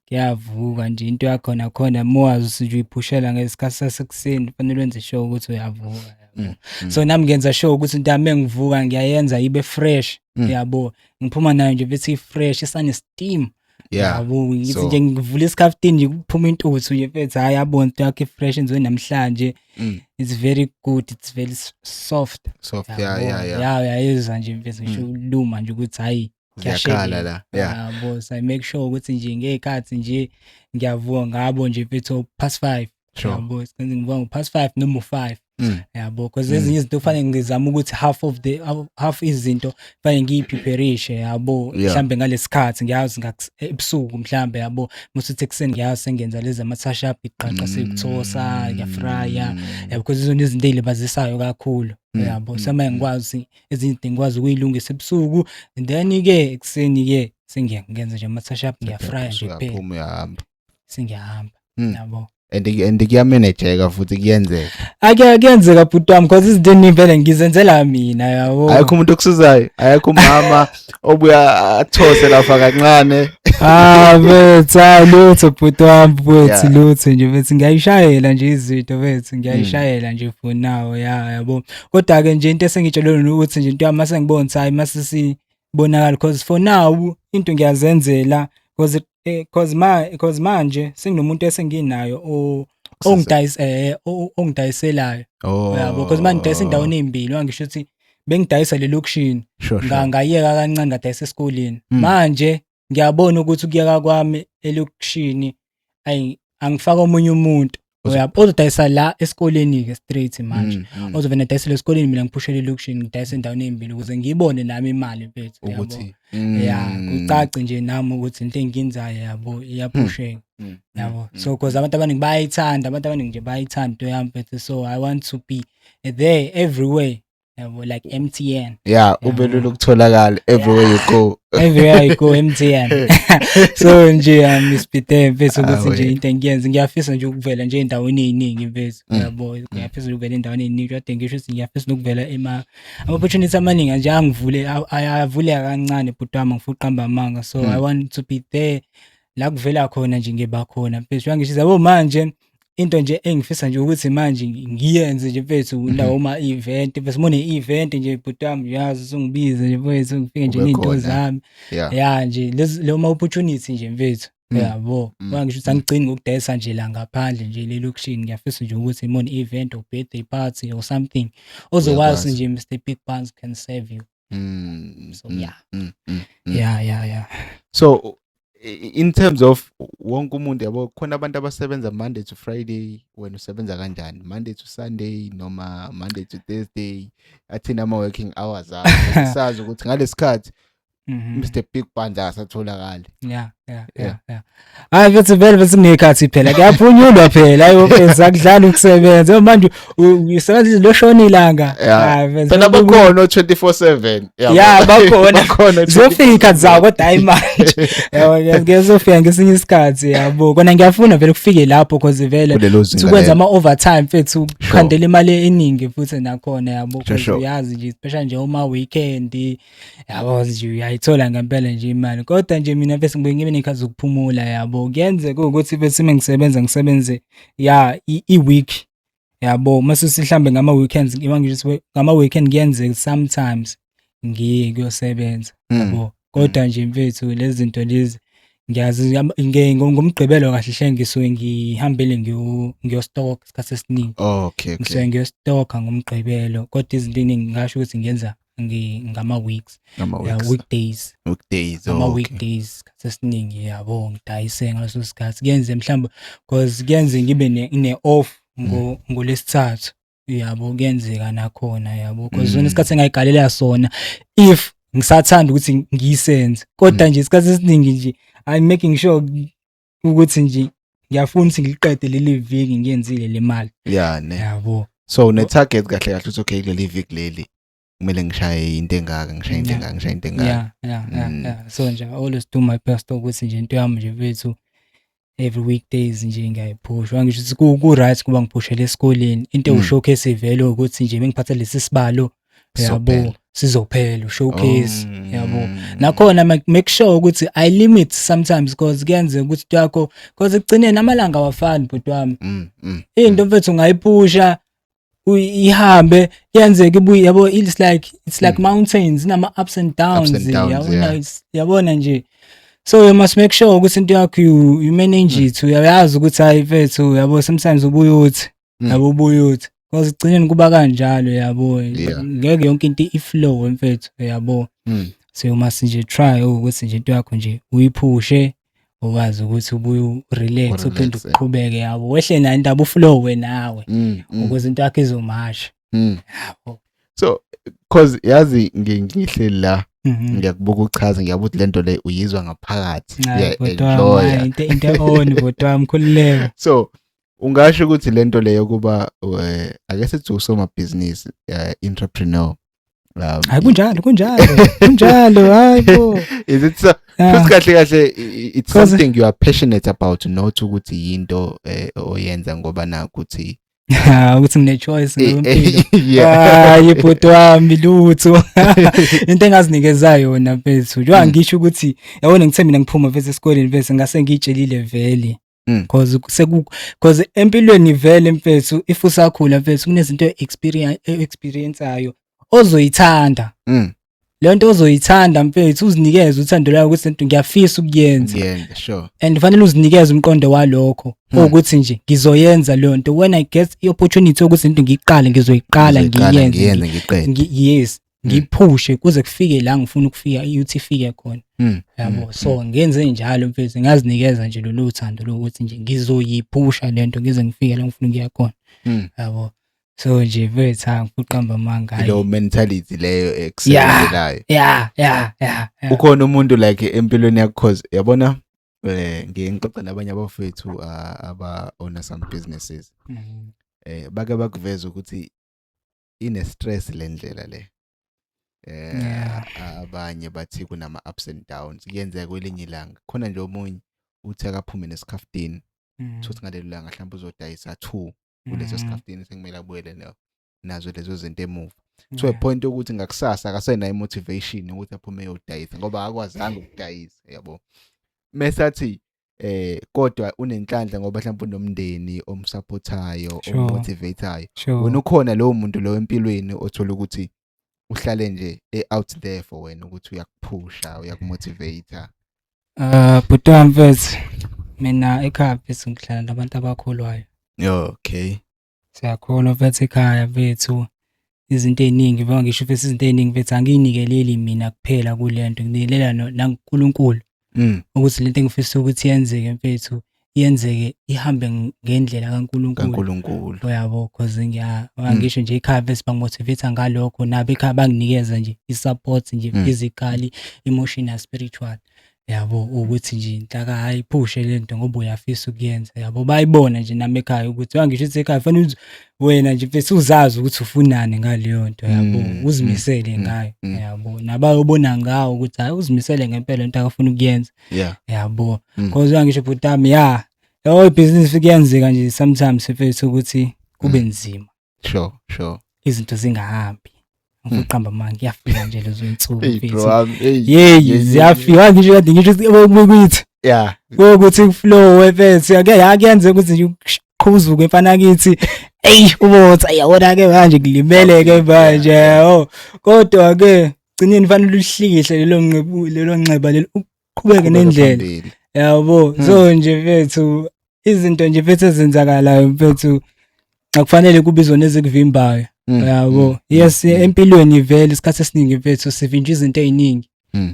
Kuyavuka nje into yakhona khona, muwazi nje uyiphushela ngesikhathi sasekuseni, kufanele wenze sure ukuthi uyavuka, yabo. So nami ngenza sure ukuthi into yami engivuka ngiyayenza ibe fresh, yabo. Ngiphuma nayo nje bethi fresh, isane steam. Yabo, ngithi nje ngivula isikhaftini nje kuphuma intuthu nje mfethu, hayi, yabona into yakho i-fresh enziwe namhlanje. It's very good, it's very soft. Soft, yeah. Yabo, ya, uyayizwa nje mfethu, ngisho uluma nje ukuthi hayi, Ziyakhala kuyashekela. la. Yeah. Yabo, so I make sure ukuthi nje ngey'khathi nje ngiyavuka ngabo nje mfethu past 5. Yabo, senze ngivuka ngo past 5 noma u5. Yabo, because ezinye izinto kufanele ngizame ukuthi half of the half izinto kufanele ngiyipreparishe, yabo. Mhlambe ngalesikhathi ngiyazi ebusuku mhlambe, yabo, musuthi ekuseni ngiyazi sengenza lezi ama touch up, iqaqa, sekuthosa, ngiyafrya, yabo, because izona izinto ey'libazisayo kakhulu, yabo. Sema ngikwazi ezinye izinto ngikwazi ukuyilungisa ebusuku and then ke ekuseni ke sengiyangenza nje ama touch up, ngiyafrya nje kuphela. Uyaphuma, uyahamba. Sengiyahamba, yabo. And kuyamanageka futhi kuyenzeka. Ake kuyenzeka bhuti wami, because izinto eningi vele ngizenzela mina, yabo. Ayikho umuntu okusizayo, ayikho umama obuya athose lapha kancane. Ah mfethu, hayi lutho bhuti wami mfethu, lutho nje mfethu, ngiyayishayela nje izinto mfethu, ngiyayishayela nje for now, ya, yabo. Kodwa ke nje into esengitshelwe ukuthi nje into yami mase ngibona ukuthi hayi, mase sibonakala, because for now into ngiyazenzela, because manje senginomuntu esenginayo o ongidayisa ongidayiselayo, yabo, because manje ngidayisa endaweni ezimbili, wangisho ukuthi bengidayisa le lokishini, ngayeka kancane, ngadayisa esikoleni. Manje ngiyabona ukuthi ukuyeka kwami elokishini, ayi, angifaka omunye umuntu, uyabo, ozodayisa la esikoleni ke straight manje, ozovele adayisele esikoleni, mina ngiphushele elokishini, ngidayisa endaweni ezimbili ukuze ngiyibone nami imali mfethu, yabo. Ukuthi Ya, kucace nje nami ukuthi into engiyenzayo, yabo, iyaphusheka, yabo. So because abantu abaningi bayayithanda, abantu abaningi nje bayayithanda into yami mfethu, so I want to be there everywhere. Yabo, like MTN. Yeah, ube lula ukutholakala everywhere you go. Everywhere I go, MTN. So nje ngisipithe, mfethu, ukuthi nje into engiyenze, ngiyafisa nje ukuvela nje endaweni eziningi, mfethu, yabo. Ngiyafisa ukuvela endaweni eziningi, kade ngisho ukuthi ngiyafisa nokuvela ema ama-opportunity amaningi nje angivule, ayavuleka kancane, bhuti wami, ngifuna uqamba amanga. So I want to be there la kuvela khona nje, ngiba khona, mfethu. Uyangishisa, yabo. Manje into nje engifisa nje ukuthi manje ngiyenze nje, mfethu, lawo ma event, mfethu, mune event nje, bhuti wami, uyazi usungibize nje, mfethu, ngifike nje Ube ney'nto khona. zami. Ya nje, lezi leyo ma opportunity nje, mfethu, yabo. Ngisho ukuthi angigcini ngokudayisa nje la ngaphandle nje le lokishini, ngiyafisa nje ukuthi mone event or birthday party or something ozokwazi Uyakwazi. nje Mr Big Buns can serve you. So yeah. Yeah. So in terms of wonke umuntu, yabo, khona abantu abasebenza Monday to Friday, wena usebenza kanjani? Monday to Sunday noma Monday to Thursday? Athini ama working hours akho? Sazi ukuthi ngalesikhathi Mr Big Buns akasatholakali. Yeah. Yeah. Hayi mfethu, vele bese kunekhathi phela, kuyaphunyulwa phela, hayi mfethu, akudlali ukusebenza manje, usebenza loshona ilanga. Hayi mfethu. Phela bakhona o 24/7. Yeah, bakhona. Bakhona. Ziyofika iy'khathi zawo, kodwa hayi manje, yabo, ngiyazofika ngesinye isikhathi, yabo. Kona ngiyafuna vele kufike lapho, 'cause vele Kulelo zinga ukwenza lelo. ama-overtime, mfethu, ukhandela imali eningi futhi nakhona, yabo. 'Cause uyazi nje, especially nje uma weekend, yabo, nje uyayithola ngempela nje imali. Kodwa nje mina bese ngibuye ngibe ney'khathi zokuphumula, yabo. Kuyenzeka ukuthi bese uma ngisebenza, ngisebenze ya i-week, yabo, mase mhlambe ngama-weekends, ngiba ngisho ngama-weekend, kuyenzeka sometimes ngiye kuyosebenza, yabo. Kodwa nje, mfethu, lezi zinto lezi ngiyazi ngomgqibelo kahle hle ngisuke ngihambile ngiyo-stock isikhathi esiningi. Ngisuke ngiyo-stock ngomgqibelo, kodwa izinto ey'ningi ngingasho ukuthi ngiyenza ngama-weeks. Ngama Yeah, weeks. Weekdays. Weekdays. Ama weekdays isikhathi esiningi, yabo, ngidayise ngaleso sikhathi. Kuyenze mhlawumbe, 'cause kuyenze ngibe ne off ngolesithathu, yabo, kuyenzeka nakhona, yabo, 'cause sona isikhathi engayigalela sona if ngisathanda ukuthi ngiyisenze. Kodwa nje isikhathi esiningi nje I'm making sure ukuthi nje ngiyafuna ukuthi ngiliqede leli viki ngiyenzile le mali. Yeah, ne. Yabo. So une target kahle kahle ukuthi okay, kuleli viki leli kumele ngishaye into engaka, ngishaye into engaka, ngishaye into engaka. Yeah. Yeah, so nje I always do my best ukuthi nje into yami nje, mfethu, every weekdays nje ngiyayiphusha. Ngisho ukuthi ku right kuba ngiphushele esikoleni into ewu-showcase vele ukuthi nje bengiphatha lesi sibalo, yabo. Sizophela. Sizophela showcase, yabo. Nakhona make sure ukuthi I limit sometimes, because kuyenzeka ukuthi into yakho, because ekugcineni amalanga awafani, bhuti wami. Into, mfethu, ungayiphusha ihambe, kuyenzeka ibuye, yabo. It's like mountains, inama ups and downs. Ups and downs. Yabona. Yabona nje, so you must make sure ukuthi into yakho you manage it, uyayazi ukuthi hayi mfethu, yabo, sometimes ubuye uthi, yabo, ubuye uthi, because ekugcineni kuba kanjalo, yabo. Ngeke yonke into iflow, mfethu, yabo. So you must nje try ukuthi nje into yakho nje uyiphushe, ukwazi ukuthi ubuye urelax, uphinde Urelaxe. uqhubeke, yabo, wehle nayo indaba, uflowe nawe ukuze into yakho izomasha, yabo. So 'cause yazi ngihleli la, ngiyakubuka uchaza, ngiyabuka ukuthi lento le uyizwa ngaphakathi. Hayi, bhuti wami, Uya-enjoya. hayi, into on, bhuti wami, khululeka. So ungasho ukuthi lento leyo kuba ake sithi usomabhizinisi, entrepreneur, Hayi, kunjalo, kunjalo, kunjalo, hayi bo. Is it so? Yeah. Futhi kahle kahle it's something you are passionate about, not ukuthi yinto oyenza ngoba nakuthi Ha, ukuthi ngine choice ngempilo. Yeah. Hayi bhuti wami, lutho, into engazinikeza yona, mfethu, njengoba ngisho ukuthi, yabona, ngithe mina ngiphuma mfethu esikoleni, mfethu, ngase ngiyitshelile vele, 'cause seku 'cause empilweni vele, mfethu, if usakhula, mfethu, kunezinto experienceayo ozoyithanda. Leyo nto ozoyithanda, mfethu, uzinikeze uthando lwayo ukuthi lento ngiyafisa ukuyenza. Yeah, sure. And fanele uzinikeze umqondo walokho ukuthi nje ngizoyenza leyo nto when I get i-opportunity yokuthi into ngiyiqale, ngizoyiqala. Ngizoyiqala, ngiyenze. Ngiyenze ngiqede. Yes, ngiyiphushe kuze kufike la ngifuna ukufika, ukuthi ifike khona, yabo. So ngenze njalo, mfethu, ngazinikeza nje lolu thando lokuthi nje ngizoyiphusha lento ngize ngifike la ngifuna ukuya khona, yabo. So nje, mfethu, ha, ngifuna amanga, hayi. Leyo mentality leyo ekusebenzelayo. Yeah. Ukhona umuntu like empilweni yakho? 'Cause yabona, ngiye ngixoxa nabanye abafethu aba owner some businesses, bake bakuveza ukuthi Ine stress le ndlela le. Abanye bathi kunama ups and downs. Kuyenzeka kwelinye ilanga khona nje omunye uthi akaphume nesikhaftini, uthi ngalelo langa mhlawumbe uzodayisa 2 kuleso sikhaftini, sekumele abuyele nazo lezo zinto emuva, to a point ukuthi ngakusasa akasenayo imotivation ukuthi aphume eyodayisa ngoba akwazanga ukudayisa, yabo. Mese athi kodwa unenhlanhla ngoba mhlawumbe unomndeni omsupportayo, ommotivatayo. Wena ukhona lowo muntu lo empilweni othola ukuthi uhlale nje e-out there for wena, ukuthi uyakuphusha, uyakumotivate? Bhuti wami mfethu, mina ekhaya mfethu ngihlala nabantu abakholwayo. Siyakholwa mfethu ekhaya mfethu. Izinto ey'ningi ngoba ngisho mfethu izinto ey'ningi mfethu angiyinikeleli mina kuphela kule nto, nginikelela nakuNkulunkulu ukuthi lento engifisa ukuthi yenzeke mfethu yenzeke, ihambe ngendlela kaNkulunkulu. KaNkulunkulu. Uyabo, cause ngiya ngisho nje ekhaya mfethu bangimotivate ngalokho, nabo ekhaya banginikeza nje i-support nje, physically, emotional, spiritual. Yabo, ukuthi nje ntaka hayi, phushe lento ngoba uyafisa ukuyenza, yabo. Bayibona nje nami ekhaya ukuthi wangisho ukuthi ekhaya fanele ukuthi wena nje mfethu uzazi ukuthi ufunani ngaleyo nto, yabo, uzimisele ngayo, yabo. Nabayobona ngawo ukuthi hayi, uzimisele ngempela into akafuna ukuyenza, yabo. Cause uyangisho bhuti wami, ya, yabo, ibhizinisi kuyenzeka nje sometimes mfethu ukuthi kube nzima, sure sure izinto zingahambi. Ngifuna amanga, kuyafika nje lezo insuku Hey bro mfethu. Wami, hey. Yeyi, ziyafika ngisho kade ngisho ukuthi ukuthi flow mfethu ake yakuyenzeka ukuthi nje uqhuzuke mfana kithi, eyi ubothi ayabona ke manje kulimele ke manje, oh, kodwa ke gcineni fanele uhlikihle lelo nqebu, lelo nxeba lelo, uqhubeke nendlela, phambili. Yabo. So nje mfethu izinto nje mfethu ezenzakalayo mfethu akufanele kube izona ezikuvimbayo, yabo. Yes, empilweni vele isikhathi esiningi mfethu sivinjwa izinto ey'ningi,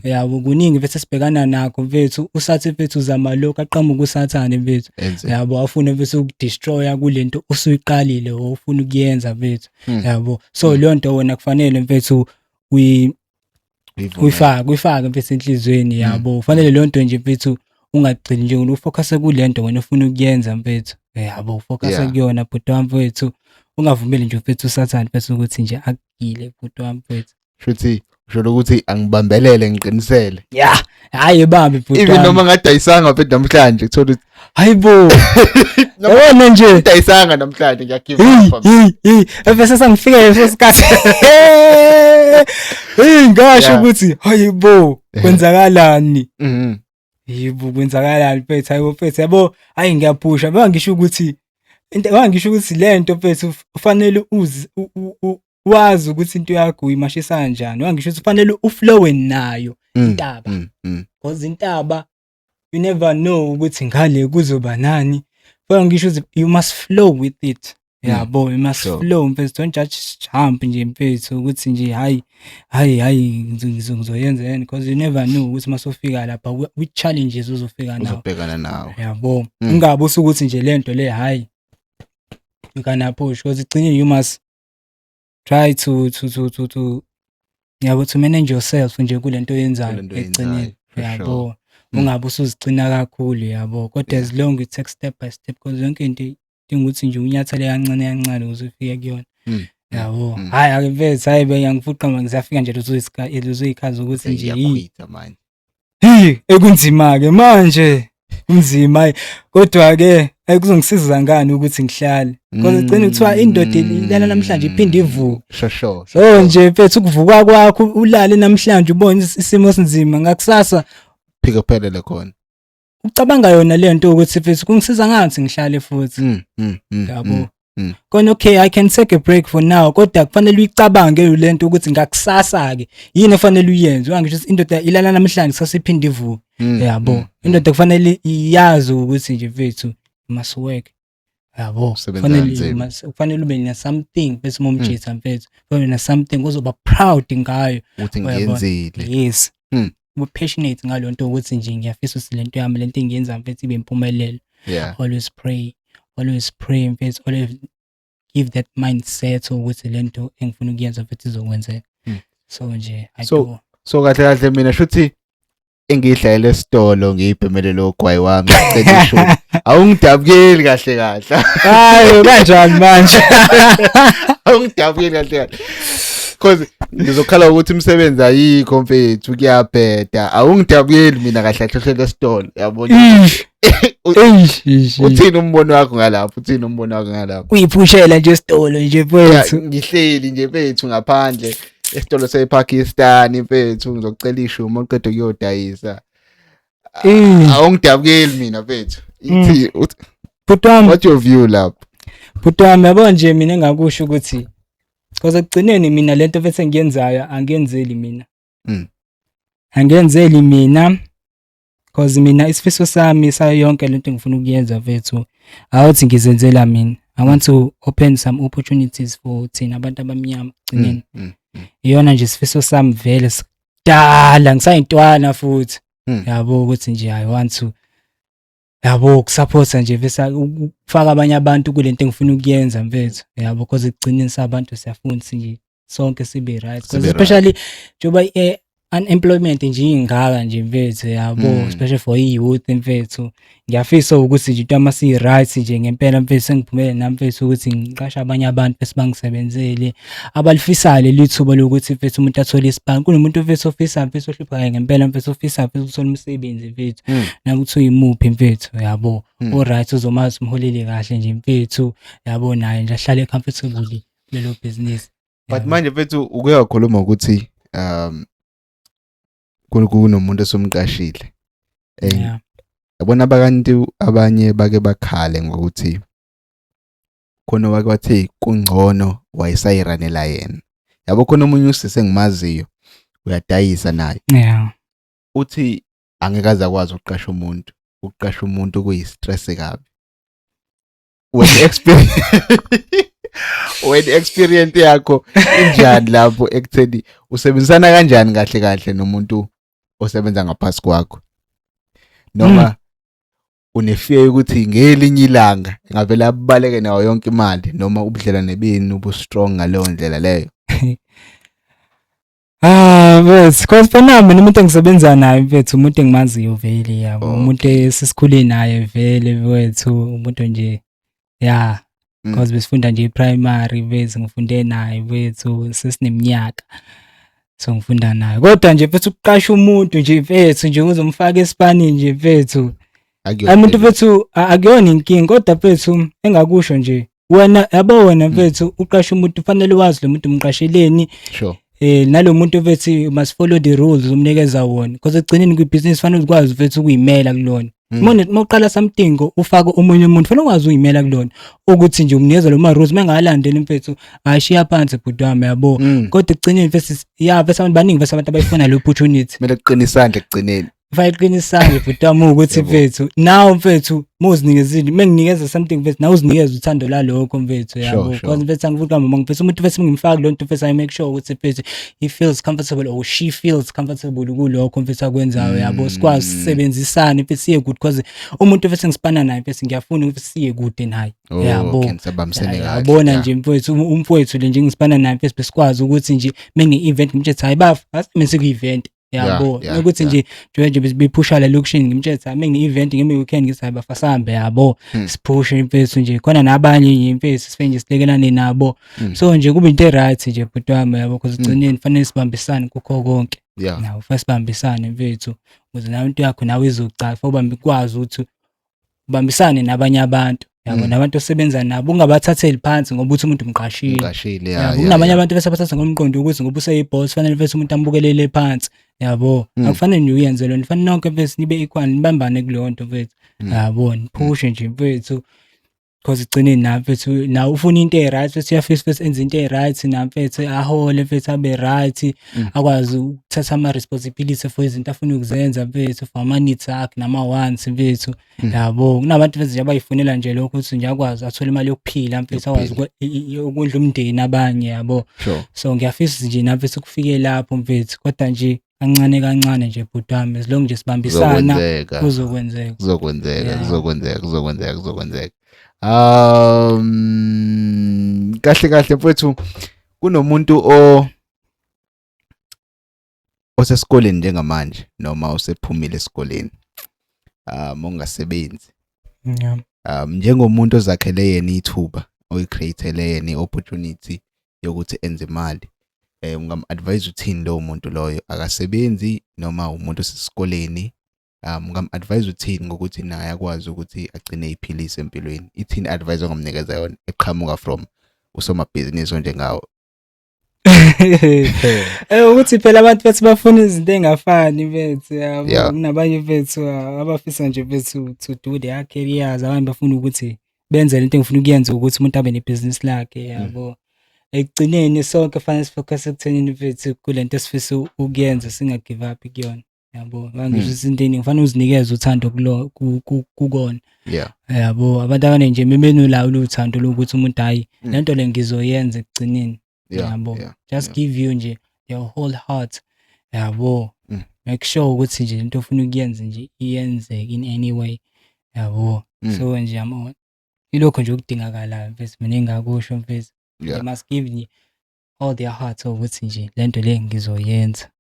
yabo. Kuningi mfethu esibhekana nakho mfethu, usathi mfethu uzama lokhu, aqhamuka usathane mfethu, yabo, afune mfethu ukudestroya kulento osuyiqalile or ufuna ukuyenza mfethu, yabo. So leyo nto wena kufanele mfethu Uyivumele. Uyifake mfethu enhliziyweni, yabo. Kufanele leyo nto nje mfethu ungagcini nje ufocus kule nto wena ufuna ukuyenza mfethu, yabo, ufocus kuyona bhuti wami mfethu, ungavumeli nje mfethu usathane mfethu ukuthi nje akugile bhuti wami mfethu. Shuthi usho ukuthi angibambelele, ngiqinisele. Ya, hayi bambi bhuti Even wami. noma ngadayisanga mfethu namhlanje, kuthola ukuthi Hayibo, yabona nje ngidayisanga namhlanje, ngiyagive hey up. Hey hey, ebese sengifike leso sikhathi, hey, ngasho ukuthi hayibo, kwenzakalani? Yebo, kwenzakalani mfethu? Hayibo mfethu, yabo, hayi ngiyaphusha beka ngisho ukuthi into ngisho ukuthi lento mfethu ufanele uzi wazi ukuthi into yakho uyimashisa kanjani. Wangisho ukuthi ufanele uflowe nayo intaba, because intaba you never know ukuthi ngale kuzoba nani. Kodwa ngisho ukuthi you must flow with it, yabo, you must flow mfethu, don't just jump nje mfethu ukuthi nje hayi hayi hayi, ngizoyenza yini, because you never know ukuthi masofika lapha which challenges uzofika nawo. Uzobhekana nawo. Yabo. Ungabe usukuthi nje lento le hayi, you can push, because igcine you must try to yabo, to manage yourself nje kulento oyenzayo Kulento ekugcineni, oyenzayo, for yabo. sure. Ungabe usuzigcina kakhulu, yabo, kodwa as long you take step by step, because yonke into idinga ukuthi nje unyathele kancane kancane ukuze ufike kuyona, yabo. Hhayi ake mfethu, hhayi bengiyangifuqa manje, ngizafika nje lezo y'khathi ukuthi nje yi Ngiyaquitha manje. Hey, ekunzima-ke manje, kunzima hayi, kodwa-ke ayi kuzongisiza ngani ukuthi ngihlale, because egcine kuthiwa indoda ilala namhlanje iphinde ivuke. Sure sure So nje mfethu ukuvuka kwakho ulale namhlanje ubone isimo esinzima, ngakusasa phike kuphelele khona. Ucabanga yona le nto ukuthi mfethu kungisiza ngani ukuthi ngihlale futhi, yabo. Kona okay, I can take a break for now, kodwa kufanele uyicabange le nto ukuthi ngakusasa ke yini efanele uyenze. Wangisho ukuthi indoda ilala namhlanje, kusasa iphinde ivuke, yabo. Indoda kufanele iyazi ukuthi nje mfethu you must work, yabo. Usebenza Kufanele kanzima. Kufanele ube na something bese momjitha mfethu, kufanele na something ozoba proud ngayo. Ukuthi Uyabona? ngiyenzile. Yes. Ube passionate ngalo nto ukuthi nje ngiyafisa ukuthi lento yami, lento engiyenza mfethu, ibe impumelelo. Always pray, always pray mfethu, always give that mindset ukuthi lento engifuna ukuyenza mfethu izokwenzeka. So nje I do. So kahle kahle mina shuthi Engiyidlalela esitolo ngiyibhemele lo gwayi wami ngicela ishumi. Awungidabukeli kahle kahle. Hayi, kanjani manje? Awungidabukeli kahle kahle. Cause ngizokhala ukuthi imisebenzi ayikho mfethu, kuyabheda. Awungidabukeli mina kahle kahle hlele esitolo, yabona. Eish, eish. Uthini umbono wakho ngalapho? Uthini umbono wakho ngalapho? Uyiphushela nje esitolo nje, mfethu. Ngihleli nje mfethu ngaphandle esitolo sePakistan mfethu, ngizocela ishumi oqeda kuyodayisa. Awungidabukeli mina mfethu. Ithi Bhuti wami, what your view lapho? Bhuti wami, yabo nje mina engakusho ukuthi because ekugcineni mina lento mfethu engiyenzayo angiyenzeli mina. Angiyenzeli mina because mina isifiso sami sayo yonke lento engifuna ukuyenza mfethu awuthi ngizenzela mina. I want to open some opportunities for thina abantu abamnyama ekugcineni. Iyona nje isifiso sami vele sidala ngisayintwana futhi. Yabo ukuthi nje I want to, yabo, ukusupporta nje bese ukufaka abanye abantu kulento engifuna ukuyenza mfethu, yabo, because ekugcineni sabantu siyafuna ukuthi nje sonke sibe right, because Sibe right. especially njengoba unemployment nje ingaka nje mfethu, yabo, especially for i-youth mfethu. Ngiyafisa ukuthi nje into uma si-right nje ngempela mfethu, sengiphumele nami mfethu ukuthi ngiqashe abanye abantu bese bangisebenzele abalifisayo leli thuba lokuthi mfethu umuntu athole isipani. Kunomuntu mfethu ofisa mfethu ohluphayo ngempela mfethu, ofisa mfethu ukuthola umsebenzi mfethu, nakuthi uyimuphi mfethu, yabo, o-right uzomazi umholele kahle nje mfethu, yabo, naye nje ahlale comfortably kulelo business. But Yabo. manje mfethu uke wakhuluma ukuthi kunomuntu esomqashile. Yabona abantu abanye bake bakhale ngokuthi khona wake wathi kungcono wayesayiranela yena. Yabo khona omunye usisi engimaziyo uyadayisa naye. Uthi angeke aze akwazi ukuqasha umuntu. Ukuqasha umuntu kuyi-stress kabi. When experience when experience yakho injani lapho ekutheni usebenzisana kanjani kahle kahle nomuntu osebenza ngaphasi kwakho, noma une-fear ukuthi ngelinye ilanga engavele abaleke nayo yonke imali, noma ubudlelwane benu ubu-strong ngaleyo ndlela leyo? Ah, mfethu, cause for now mina umuntu engisebenza naye mfethu umuntu engimaziyo vele, yabo, umuntu esisikhule naye vele mfethu, umuntu nje, yeah, cause besifunda nje primary mfethu, ngifunde naye mfethu, sesineminyaka so ngifunda naye. Kodwa nje mfethu ukuqasha umuntu nje mfethu nje uzomfaka esipanini nje mfethu, Akuyona umuntu into. Mfethu akuyona inkinga, kodwa mfethu engakusho nje wena, yabo, wena mfethu uqasha umuntu fanele wazi lo muntu umqasheleni. Nalo muntu mfethu you must follow the rules umnikeza wona, because ekugcineni kwibhizinisi fanele ukwazi mfethu ukuyimela kulona. Uma uqala something ufake omunye umuntu fanele ukwazi ukuyimela kulona, ukuthi nje umnikeza lo ma rules, mengalandeli mfethu ayishiya phansi bhuti wami, yabo. Kodwa ekugcineni mfethu ya mfethu abantu baningi mfethu abantu abayifuna le opportunity. Kumele kuqine isandla ekugcineni. Fanele qina isandla bhuti wami ukuthi mfethu nawe mfethu muzinikezile, menginikeza something mfethu nawe uzinikeza uthando lalokho mfethu, yabo. Because mfethu angifuni kama mfethu umuntu mfethu ngimfaka lo nto mfethu I make sure ukuthi mfethu he feels comfortable or she feels comfortable kulokho mfethu akwenzayo, yabo, sikwazi sisebenzisane mfethu siye kude, because umuntu mfethu ngisipana naye mfethu ngiyafuna ukuthi siye kude naye, Oh, yabo. okay, nisabambisene kahle. Yabona nje mfethu umfowethu le nje ngisipana naye mfethu besikwazi ukuthi nje menge-event ngimtshela hayi bafu asime siku-event, yabo, ukuthi nje nje nje bephusha la lokushini ngimtshela hayi menge-event ngeme-weekend ngithi hayi bafa sambe, yabo, siphushe mfethu nje khona nabanye nje mfethu sifike nje silekelane nabo. So nje kube into e-right nje bhuti wami, yabo, because egcineni kufanele sibambisane kukho konke. Nawe kufanele sibambisane mfethu ukuze nawe into yakho nawe izocaca, ubambe ikwazi ukuthi ubambisane nabanye abantu, yabo, nabantu osebenza nabo ungabathatheli phansi ngoba uthi umuntu umqashile. Umqashile, Yabo, kunabanye abantu bese bathatha ngomqondo ukuthi ngoba useyi-boss fanele bese umuntu ambukelele phansi, yabo. Akufanele nje uyenze lona, fanele nonke mfethu nibe equal, nibambane kuleyo nto mfethu, yabo, niphushe nje mfethu, because egcineni na mfethu nawe ufuna into e-right mfethu, uyafisa mfethu enze into e-right na mfethu, ahole mfethu abe right, akwazi ukuthatha ama-responsibility for izinto afuna ukuzenza mfethu, for ama-needs akhe nama-wants mfethu, yabo. Kunabantu mfethu nje abayifunela nje lokho ukuthi nje akwazi athole imali yokuphila mfethu, akwazi ukondla umndeni abanye, yabo. So ngiyafisa nje nami mfethu kufike lapho mfethu, kodwa nje kancane kancane nje bhuti wami, as long nje sibambisana Kuzokwenzeka. Kuzokwenzeka. Kuzokwenzeka, kuzokwenzeka, kuzokwenzeka, kuzokwenzeka. Kahle kahle mfethu kunomuntu o Osesikoleni njengamanje noma usephumile esikoleni, ongasebenzi, njengomuntu ozakhele yena ithuba, oyi-create-ele yena i-opportunity yokuthi enze imali, ungam-advise uthini lowo muntu loyo? Akasebenzi noma umuntu osesikoleni, ungam-advise uthini ngokuthi naye akwazi ukuthi agcine eyiphilisa empilweni? Ithini i-advice ongamnikeza yona eqhamuka from usomabhizinisi onjengawe? Ukuthi phela abantu bethi bafuna izinto ey'ngafani bethu, yabo. Kunabanye bethu abafisa nje bethu to do their careers, abanye bafuna ukuthi benze lento engifuna ukuyenza, ukuthi umuntu abe nebhizinisi lakhe, yabo. Ekugcineni sonke fanele si-focus ekuthenini mfethu kulento esifisa ukuyenza, singa-give up kuyona, yabo. Ngisho izinto ey'ningi kufanele uzinikeze uthando kulo kukona. Yabo, abantu abaningi nje mebenolawo uthando lokuthi umuntu, hhayi, lento le ngizoyenza ekugcineni. Yabo. Just give you nje your whole heart, yabo. Make sure ukuthi nje into ofuna ukuyenza nje iyenzeke in any way, yabo. So nje yabo, ilokho nje okudingakalayo mfethu, mina engingakusho mfethu. They must give nje all their heart ukuthi nje lento le ngizoyenza.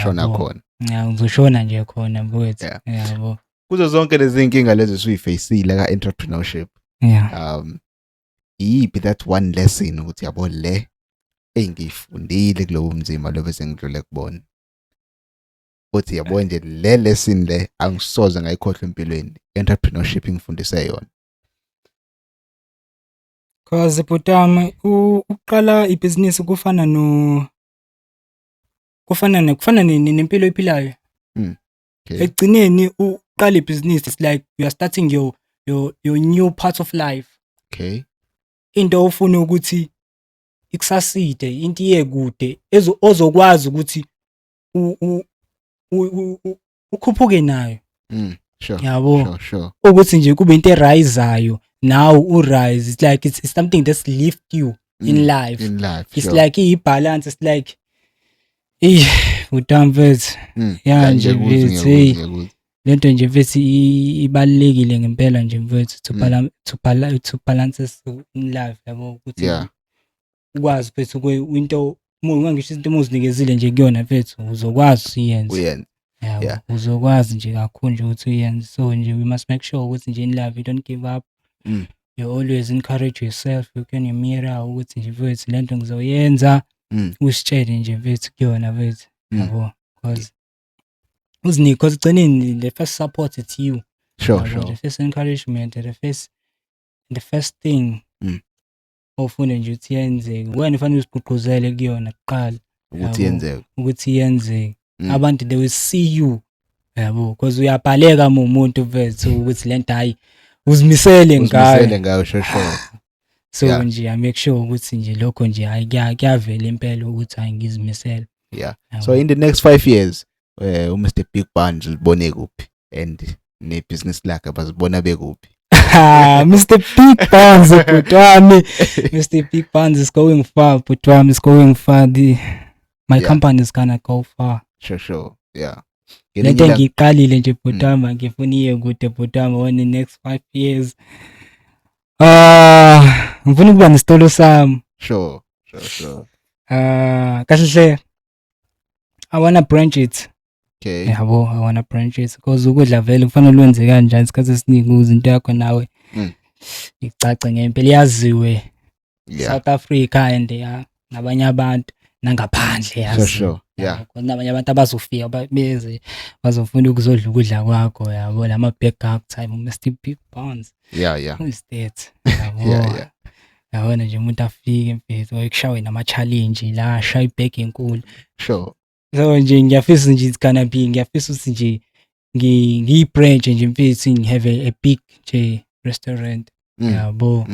Shona khona. Ya, ngizoshona nje khona mfowethu. Yabo. Kuzo zonke lezi nkinga lezi esuyifacile ka-entrepreneurship, iyiphi that one lesson ukuthi yabo le engiyifundile kulobo mzima lobo esengidlule kubona, uthi yabo nje le lesson le angisoze ngayikhohlwa empilweni, entrepreneurship ingifundise yona? Cause bhuti wami, ukuqala ibhizinisi kufana no kufana ne kufana nempilo oyiphilayo. Ekugcineni uqala ibhizinisi, it's like you are starting your new part of life. Into ofuna ukuthi ikusaside, into iye kude, ozokwazi ukuthi ukhuphuke nayo. Yabo. Ukuthi nje kube into erizayo, nawe u-rise, it's like it's something that's lift you in life. In life. It's like i-balance, it's like eh bhuti mfethu. Ya nje Ngiyakuzwa, mfethu, hey. Ngiyakuzwa. Lento nje mfethu ibalulekile ngempela nje mfethu to balance us in life, yabo, ukuthi ukwazi mfethu into uma ungangisho izinto uma uzinikezile nje kuyona mfethu, uzokwazi uyenze. Uyenze. Yabo, uzokwazi nje kakhulu nje ukuthi uyenze. So nje we must make sure ukuthi nje in life you don't give up. You always encourage yourself, look in your mirror ukuthi nje mfethu lento ngizoyenza. Usitshele nje mfethu kuyona mfethu, yabo, because uzinike, because egcineni the first support, it's you. Yabo, the first encouragement, the first thing ofuna nje ukuthi yenzeke, wena ufanele uzigqugquzele kuyona kuqala. Ukuthi Yabo. yenzeke. Ukuthi yenzeke. Abantu they will see you, yabo, because uyabhaleka uma umuntu mfethu ukuthi lento hayi uzimisele ngayo. Uzimisele ngayo, sure. So nje I make sure ukuthi nje lokho nje hayi kuyavela impela ukuthi hayi ngizimisele. Yabo. So in the next 5 years, uMr Big Buns uzibone kuphi and nebusiness lakhe bazibona bekuphi? Ah, Mr Big Buns, bhuti wami. Mr Big Buns is going far, bhuti wami, is going far. My company is gonna go far. Sure. Lento engiyiqalile nje bhuti wami, ngifuna iye kude bhuti wami in the next 5 years. Ah, ngifuna ukuba nesitolo sami. Ah, kahle hle I wanna branch it. Yabo, I wanna branch it because ukudla vele kufanele wenze kanjani isikhathi esiningi ukuze into yakho nawe icace ngempela, yaziwe South Africa and ya nabanye abantu nangaphandle, yazi. Yabo, khona nabanye abantu abazofika beze bazofuna ukuzodla ukudla kwakho, yabo, lama backup time Mr Big Buns. Who is that? Yabo. Yabona nje umuntu afike mfethu wayekushawe nama challenge la, ashaya ibag enkulu. So nje ngiyafisa nje it's gonna be, ngiyafisa ukuthi nje ngiyi-branch nje mfethu, ngi-have a big nje restaurant. Yabo.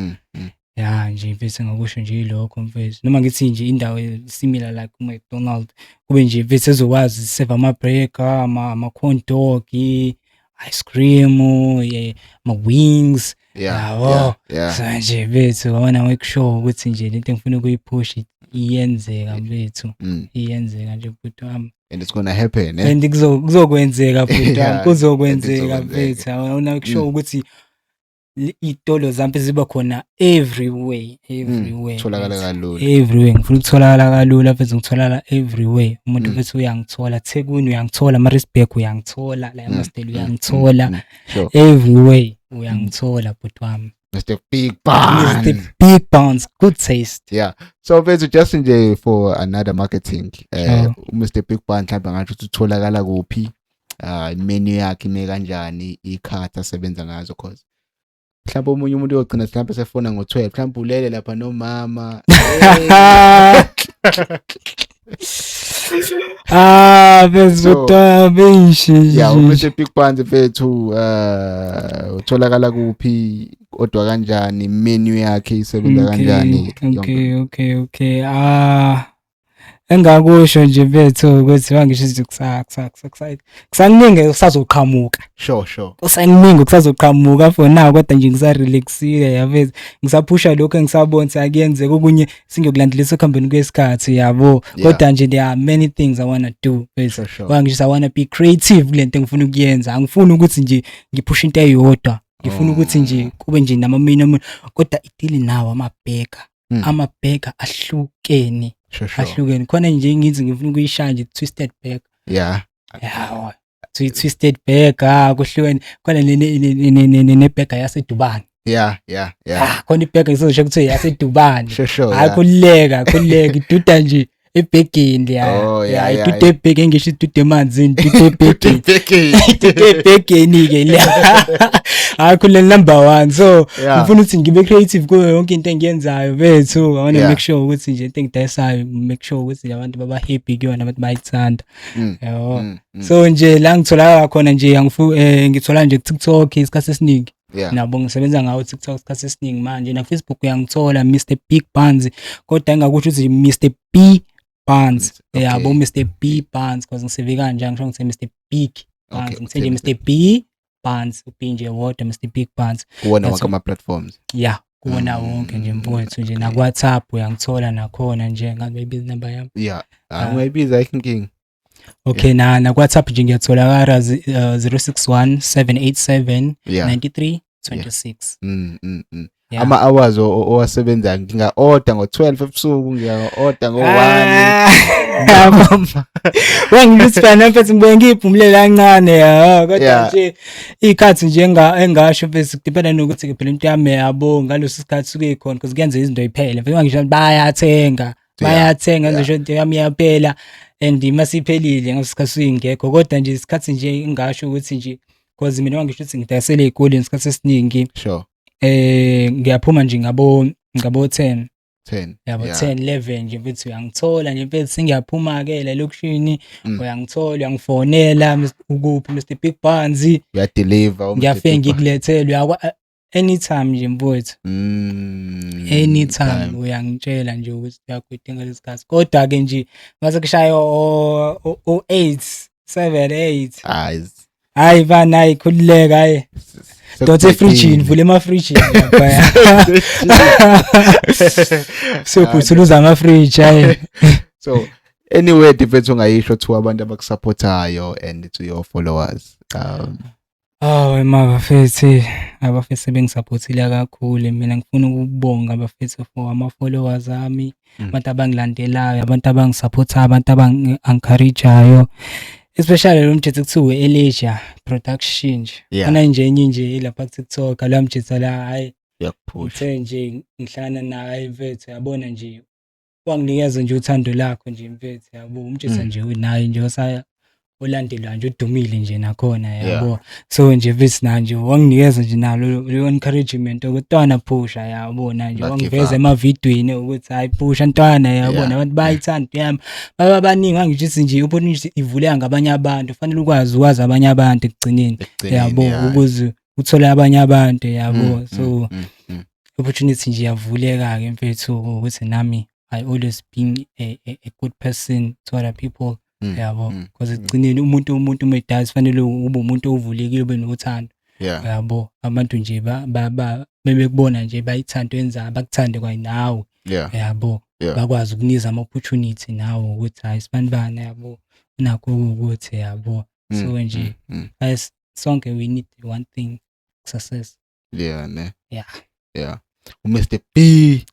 Ya nje mfethu ngokusho nje yilokho mfethu. Noma ngithi nje indawo similar like uMcDonald, kube nje mfethu ezokwazi serve ama-burger, ama-corn dog, ice cream, yeah, ama-wings. Yabo. So nje mfethu I wanna make sure ukuthi nje lento engifuna ukuyiphusha iyenzeka mfethu. Iyenzeka nje bhuti wami. And it's gonna happen, eh? And kuzokwenzeka bhuti wami, Yeah, kuzokwenzeka and mfethu. I wanna make sure ukuthi Iy'tolo zami ziba khona everywhere, everywhere. Tholakala kalula. Everywhere, ngifuna ukutholakala kalula mfethu, ngitholakala everywhere. Umuntu mfethu uyangithola Thekwini, uyangithola Maritzburg, uyangithola la eMasdale, uyangithola everywhere, uyangithola bhuti wami. Mr Big Mr Buns. Big Buns, good taste. Yeah, so mfethu, just nje for another marketing, Mr Big Bun, mhlawumbe ngathi ukuthi utholakala kuphi, menu yakhe ime kanjani, ikhathi asebenza ngazo, cause mhlawumbe omunye umuntu uyogcina mhlawumbe sefona ngo-12, mhlawumbe ulele lapha nomama. Ah, bhuti wami, ishi. Yeah, uMr Big Buns mfethu, utholakala kuphi, odwa kanjani, menu yakhe isebenza kanjani? Okay. Ah, engakusho nje mfethu ukuthi mangisho ukuthi kusakuningi kusazoqhamuka. Sure sure Kusakuningi kusazoqhamuka for now, kodwa nje ngisarelaxile yabethu. Ngisaphusha lokho engisabona ukuthi akuyenzeka, okunye singiyokulandelisa ekuhambeni kwesikhathi, yabo. Kodwa nje there are many things I wanna do mfethu. Sure sure Ngoba ngisho I wanna be creative kulento engifuna ukuyenza. Angifuni ukuthi nje ngiphushe into eyodwa. Ngifuna ukuthi nje kube nje nama-menu, kodwa idili nawo ama-burger. Ama-burger ahlukene. sure sure Ahlukene. Khona nje ngithi ngifuna ukuyishaya nje twisted burger. Yawo. Twisted burger kuhlukene. Khona ne-burger yaseDubane. Ah, khona i-burger ngisizosho kuthiwa yaseDubane. sure sure Hayi, khululeka, khululeka, iduda nje ebhegeni ya. Oh, Ya, iduda ebhegeni, ngisho iduda emanzini, iduda ebhegeni. Ebhegeni. Iduda ebhegeni ke le. Hayi, khululeka, number 1. So ngifuna ukuthi ngibe creative kuyo yonke into engiyenzayo bethu. I want to make sure ukuthi nje into engidayisayo, make sure ukuthi nje abantu baba happy kuyona, abantu bayithanda. Yabo. So nje la ngitholakala khona nje, angifu ngithola nje ku TikTok isikhathi esiningi. Nabo ngisebenza ngawo TikTok isikhathi esiningi manje, na Facebook uyangithola Mr Big Buns, kodwa engakusho ukuthi Mr B Buns. Yabo, Mr B Buns, because ngiseve kanje, angisho ngithi Mr Big Buns, ngithe nje Mr B Buns, uB nje wodwa, Mr Big Buns. Kuwona wonke ama platforms. Yeah, kuwona wonke nje mfowethu nje, na WhatsApp uyangithola nakhona nje, ngabe ibiza inamba yami. Yeah, ungayibiza, ayikho inkinga. Okay, na WhatsApp nje ngiyatholakala 061 787 93 26. Yeah. Ama hours owasebenzayo, nginga order ngo-12 ebusuku, nginga order ngo-1? Ah, wengithi phela mfethu ngibuye ngiyiphumulele kancane ya, kodwa nje iy'khathi nje engasho mfethu kudependa nokuthi phela into yami, yabo, ngaleso sikhathi suke ikhona, because kuyenzeka izinto yiphele mfethu, ngisho bayathenga, bayathenga, ngisho into yami iyaphela, and masiphelile ngaleso sikhathi suke ingekho. Kodwa nje isikhathi nje engasho ukuthi nje, because mina ngisho ukuthi ngidayisele ey'koleni isikhathi esiningi, ngiyaphuma nje ngabo 10. 10. Yabo, 10 11 nje mfethu uyangithola nje mfethu, sengiyaphuma ke la elokishini. Uyangithola, uyangifonela, ukuphi Mr Big Buns? Uyadeliver. Ngiyafika ngikulethele, uyakwa anytime nje mfowethu. Anytime. Time. Uyangitshela nje ukuthi uyakudinga lesikhathi, kodwa ke nje mase kushaya o 8 7 8, Hayi. Hayi bana, hayi, khululeka, hayi, dothe efrijini, vula emafrijini lapha, siyophuthuluza amafriji, hayi. So anyway, mfethu, ungayisho to abantu abakusupportayo and to your followers? Oh ma bafethu, abafethu sebengisupportile kakhulu. Mina ngifuna ukubonga abafethu for ama followers ami, abantu abangilandelayo, abantu abangisupportayo, abantu abangi-encourageayo. Especially lo mthetho kuthiwa Elijah Production nje. Khona nje enye nje lapha ku TikTok, lo mthetho la, hayi, Uyakuphusha. ngithe nje ngihlangana naye mfethu, yabona nje, wanginikeza nje uthando lakho nje mfethu, yabo, umthetho nje unaye nje osaya olandelwa nje, udumile nje nakhona, yabo. So nje mfethu na nje wanginikeza nje nalo leyo encouragement ukuthi ntwana phusha, yabo, na nje Not give wangiveza up. emavidweni ukuthi hayi, phusha ntwana, yabo, nabantu bayayithanda yami, baba baningi. Angisho nje opportunity ivuleka ngabanye abantu, fanele ukwazi ukwazi abanye abantu ekugcineni, Ekugcineni, yabo, ukuze uthole abanye abantu, yabo. So opportunity nje iyavuleka ke mfethu ukuthi nami I always being a good person to other people, yabo, because ekugcineni umuntu uma edaya sifanele ube umuntu ovulekile, ube nothando, yabo. Abantu nje ba ba bebekubona nje bayithanda wenza, bakuthande kwayinawe, yabo, bakwazi ukunikeza ama opportunity nawe ukuthi hayi, sibanibani, yabo, unakho ukuthi, yabo. So nje guys, sonke we need one thing, success. Yeah, ne. Yeah. Yeah. Mr. B.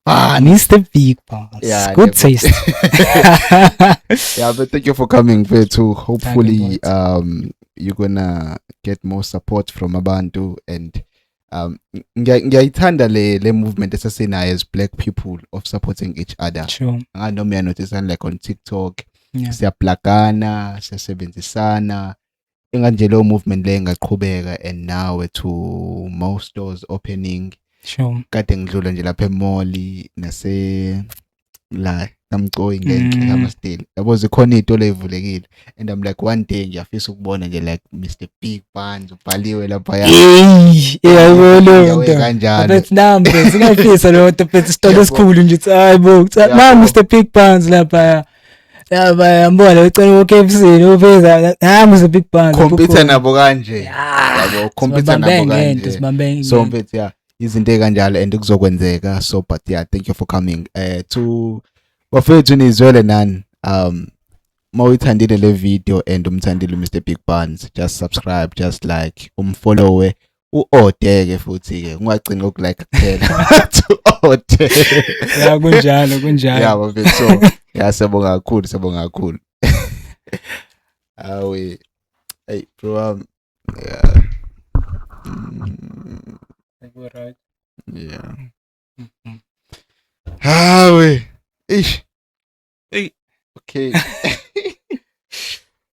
Ah, Mr. Big Boss. Yeah, Good ne- taste. Yeah, but thank you for coming, mfethu. Hopefully, boys. You're gonna get more support from abantu and ngiyayithanda le movement esesinayo as black people of supporting each other. Angazi noma uyanotice, like on TikTok, siyaplagana, siyasebenzisana. Inganje leyo movement le ingaqhubeka and now to more stores opening. Kade ngidlula nje lapha e-mall nase la kaMcoyi ngenhla kaMasteli, yabo, zikhona iy'tolo ey'vulekile and I'm like, one day ngiyafisa ukubona nje like Mr Big Buns ubhaliwe laphaya. Hey, yabo leyo nto. Kanjalo. Mfethu, nami mfethu ngiyafisa leyo nto, mfethu, isitolo esikhulu nje uthi, hayi bo, na Mr Big Buns lapha. Lapha yambona ucela ku KFC uveza ha Mr Big Buns. Compete nabo kanje, yabo, compete Sibambe nabo ngento, kanje. Sibambe So ngento. Mfethu, yeah, izinto ey'kanjalo and kuzokwenzeka. So but yeah, thank you for coming. To bafethu, nizwele nani, mawuyithandile le video and umthandile Mr Big Buns, just subscribe, just like, umfollowe, u-order-ke futhi-ke, ungagcini ngokulike kuphela, to order. Ya, kunjalo, kunjalo. Yeah, bafethu, so yeah, siyabonga kakhulu, siyabonga kakhulu. Awe, hey bro, yeah. Right. Yeah. Hawe. Ish. Hey. Okay.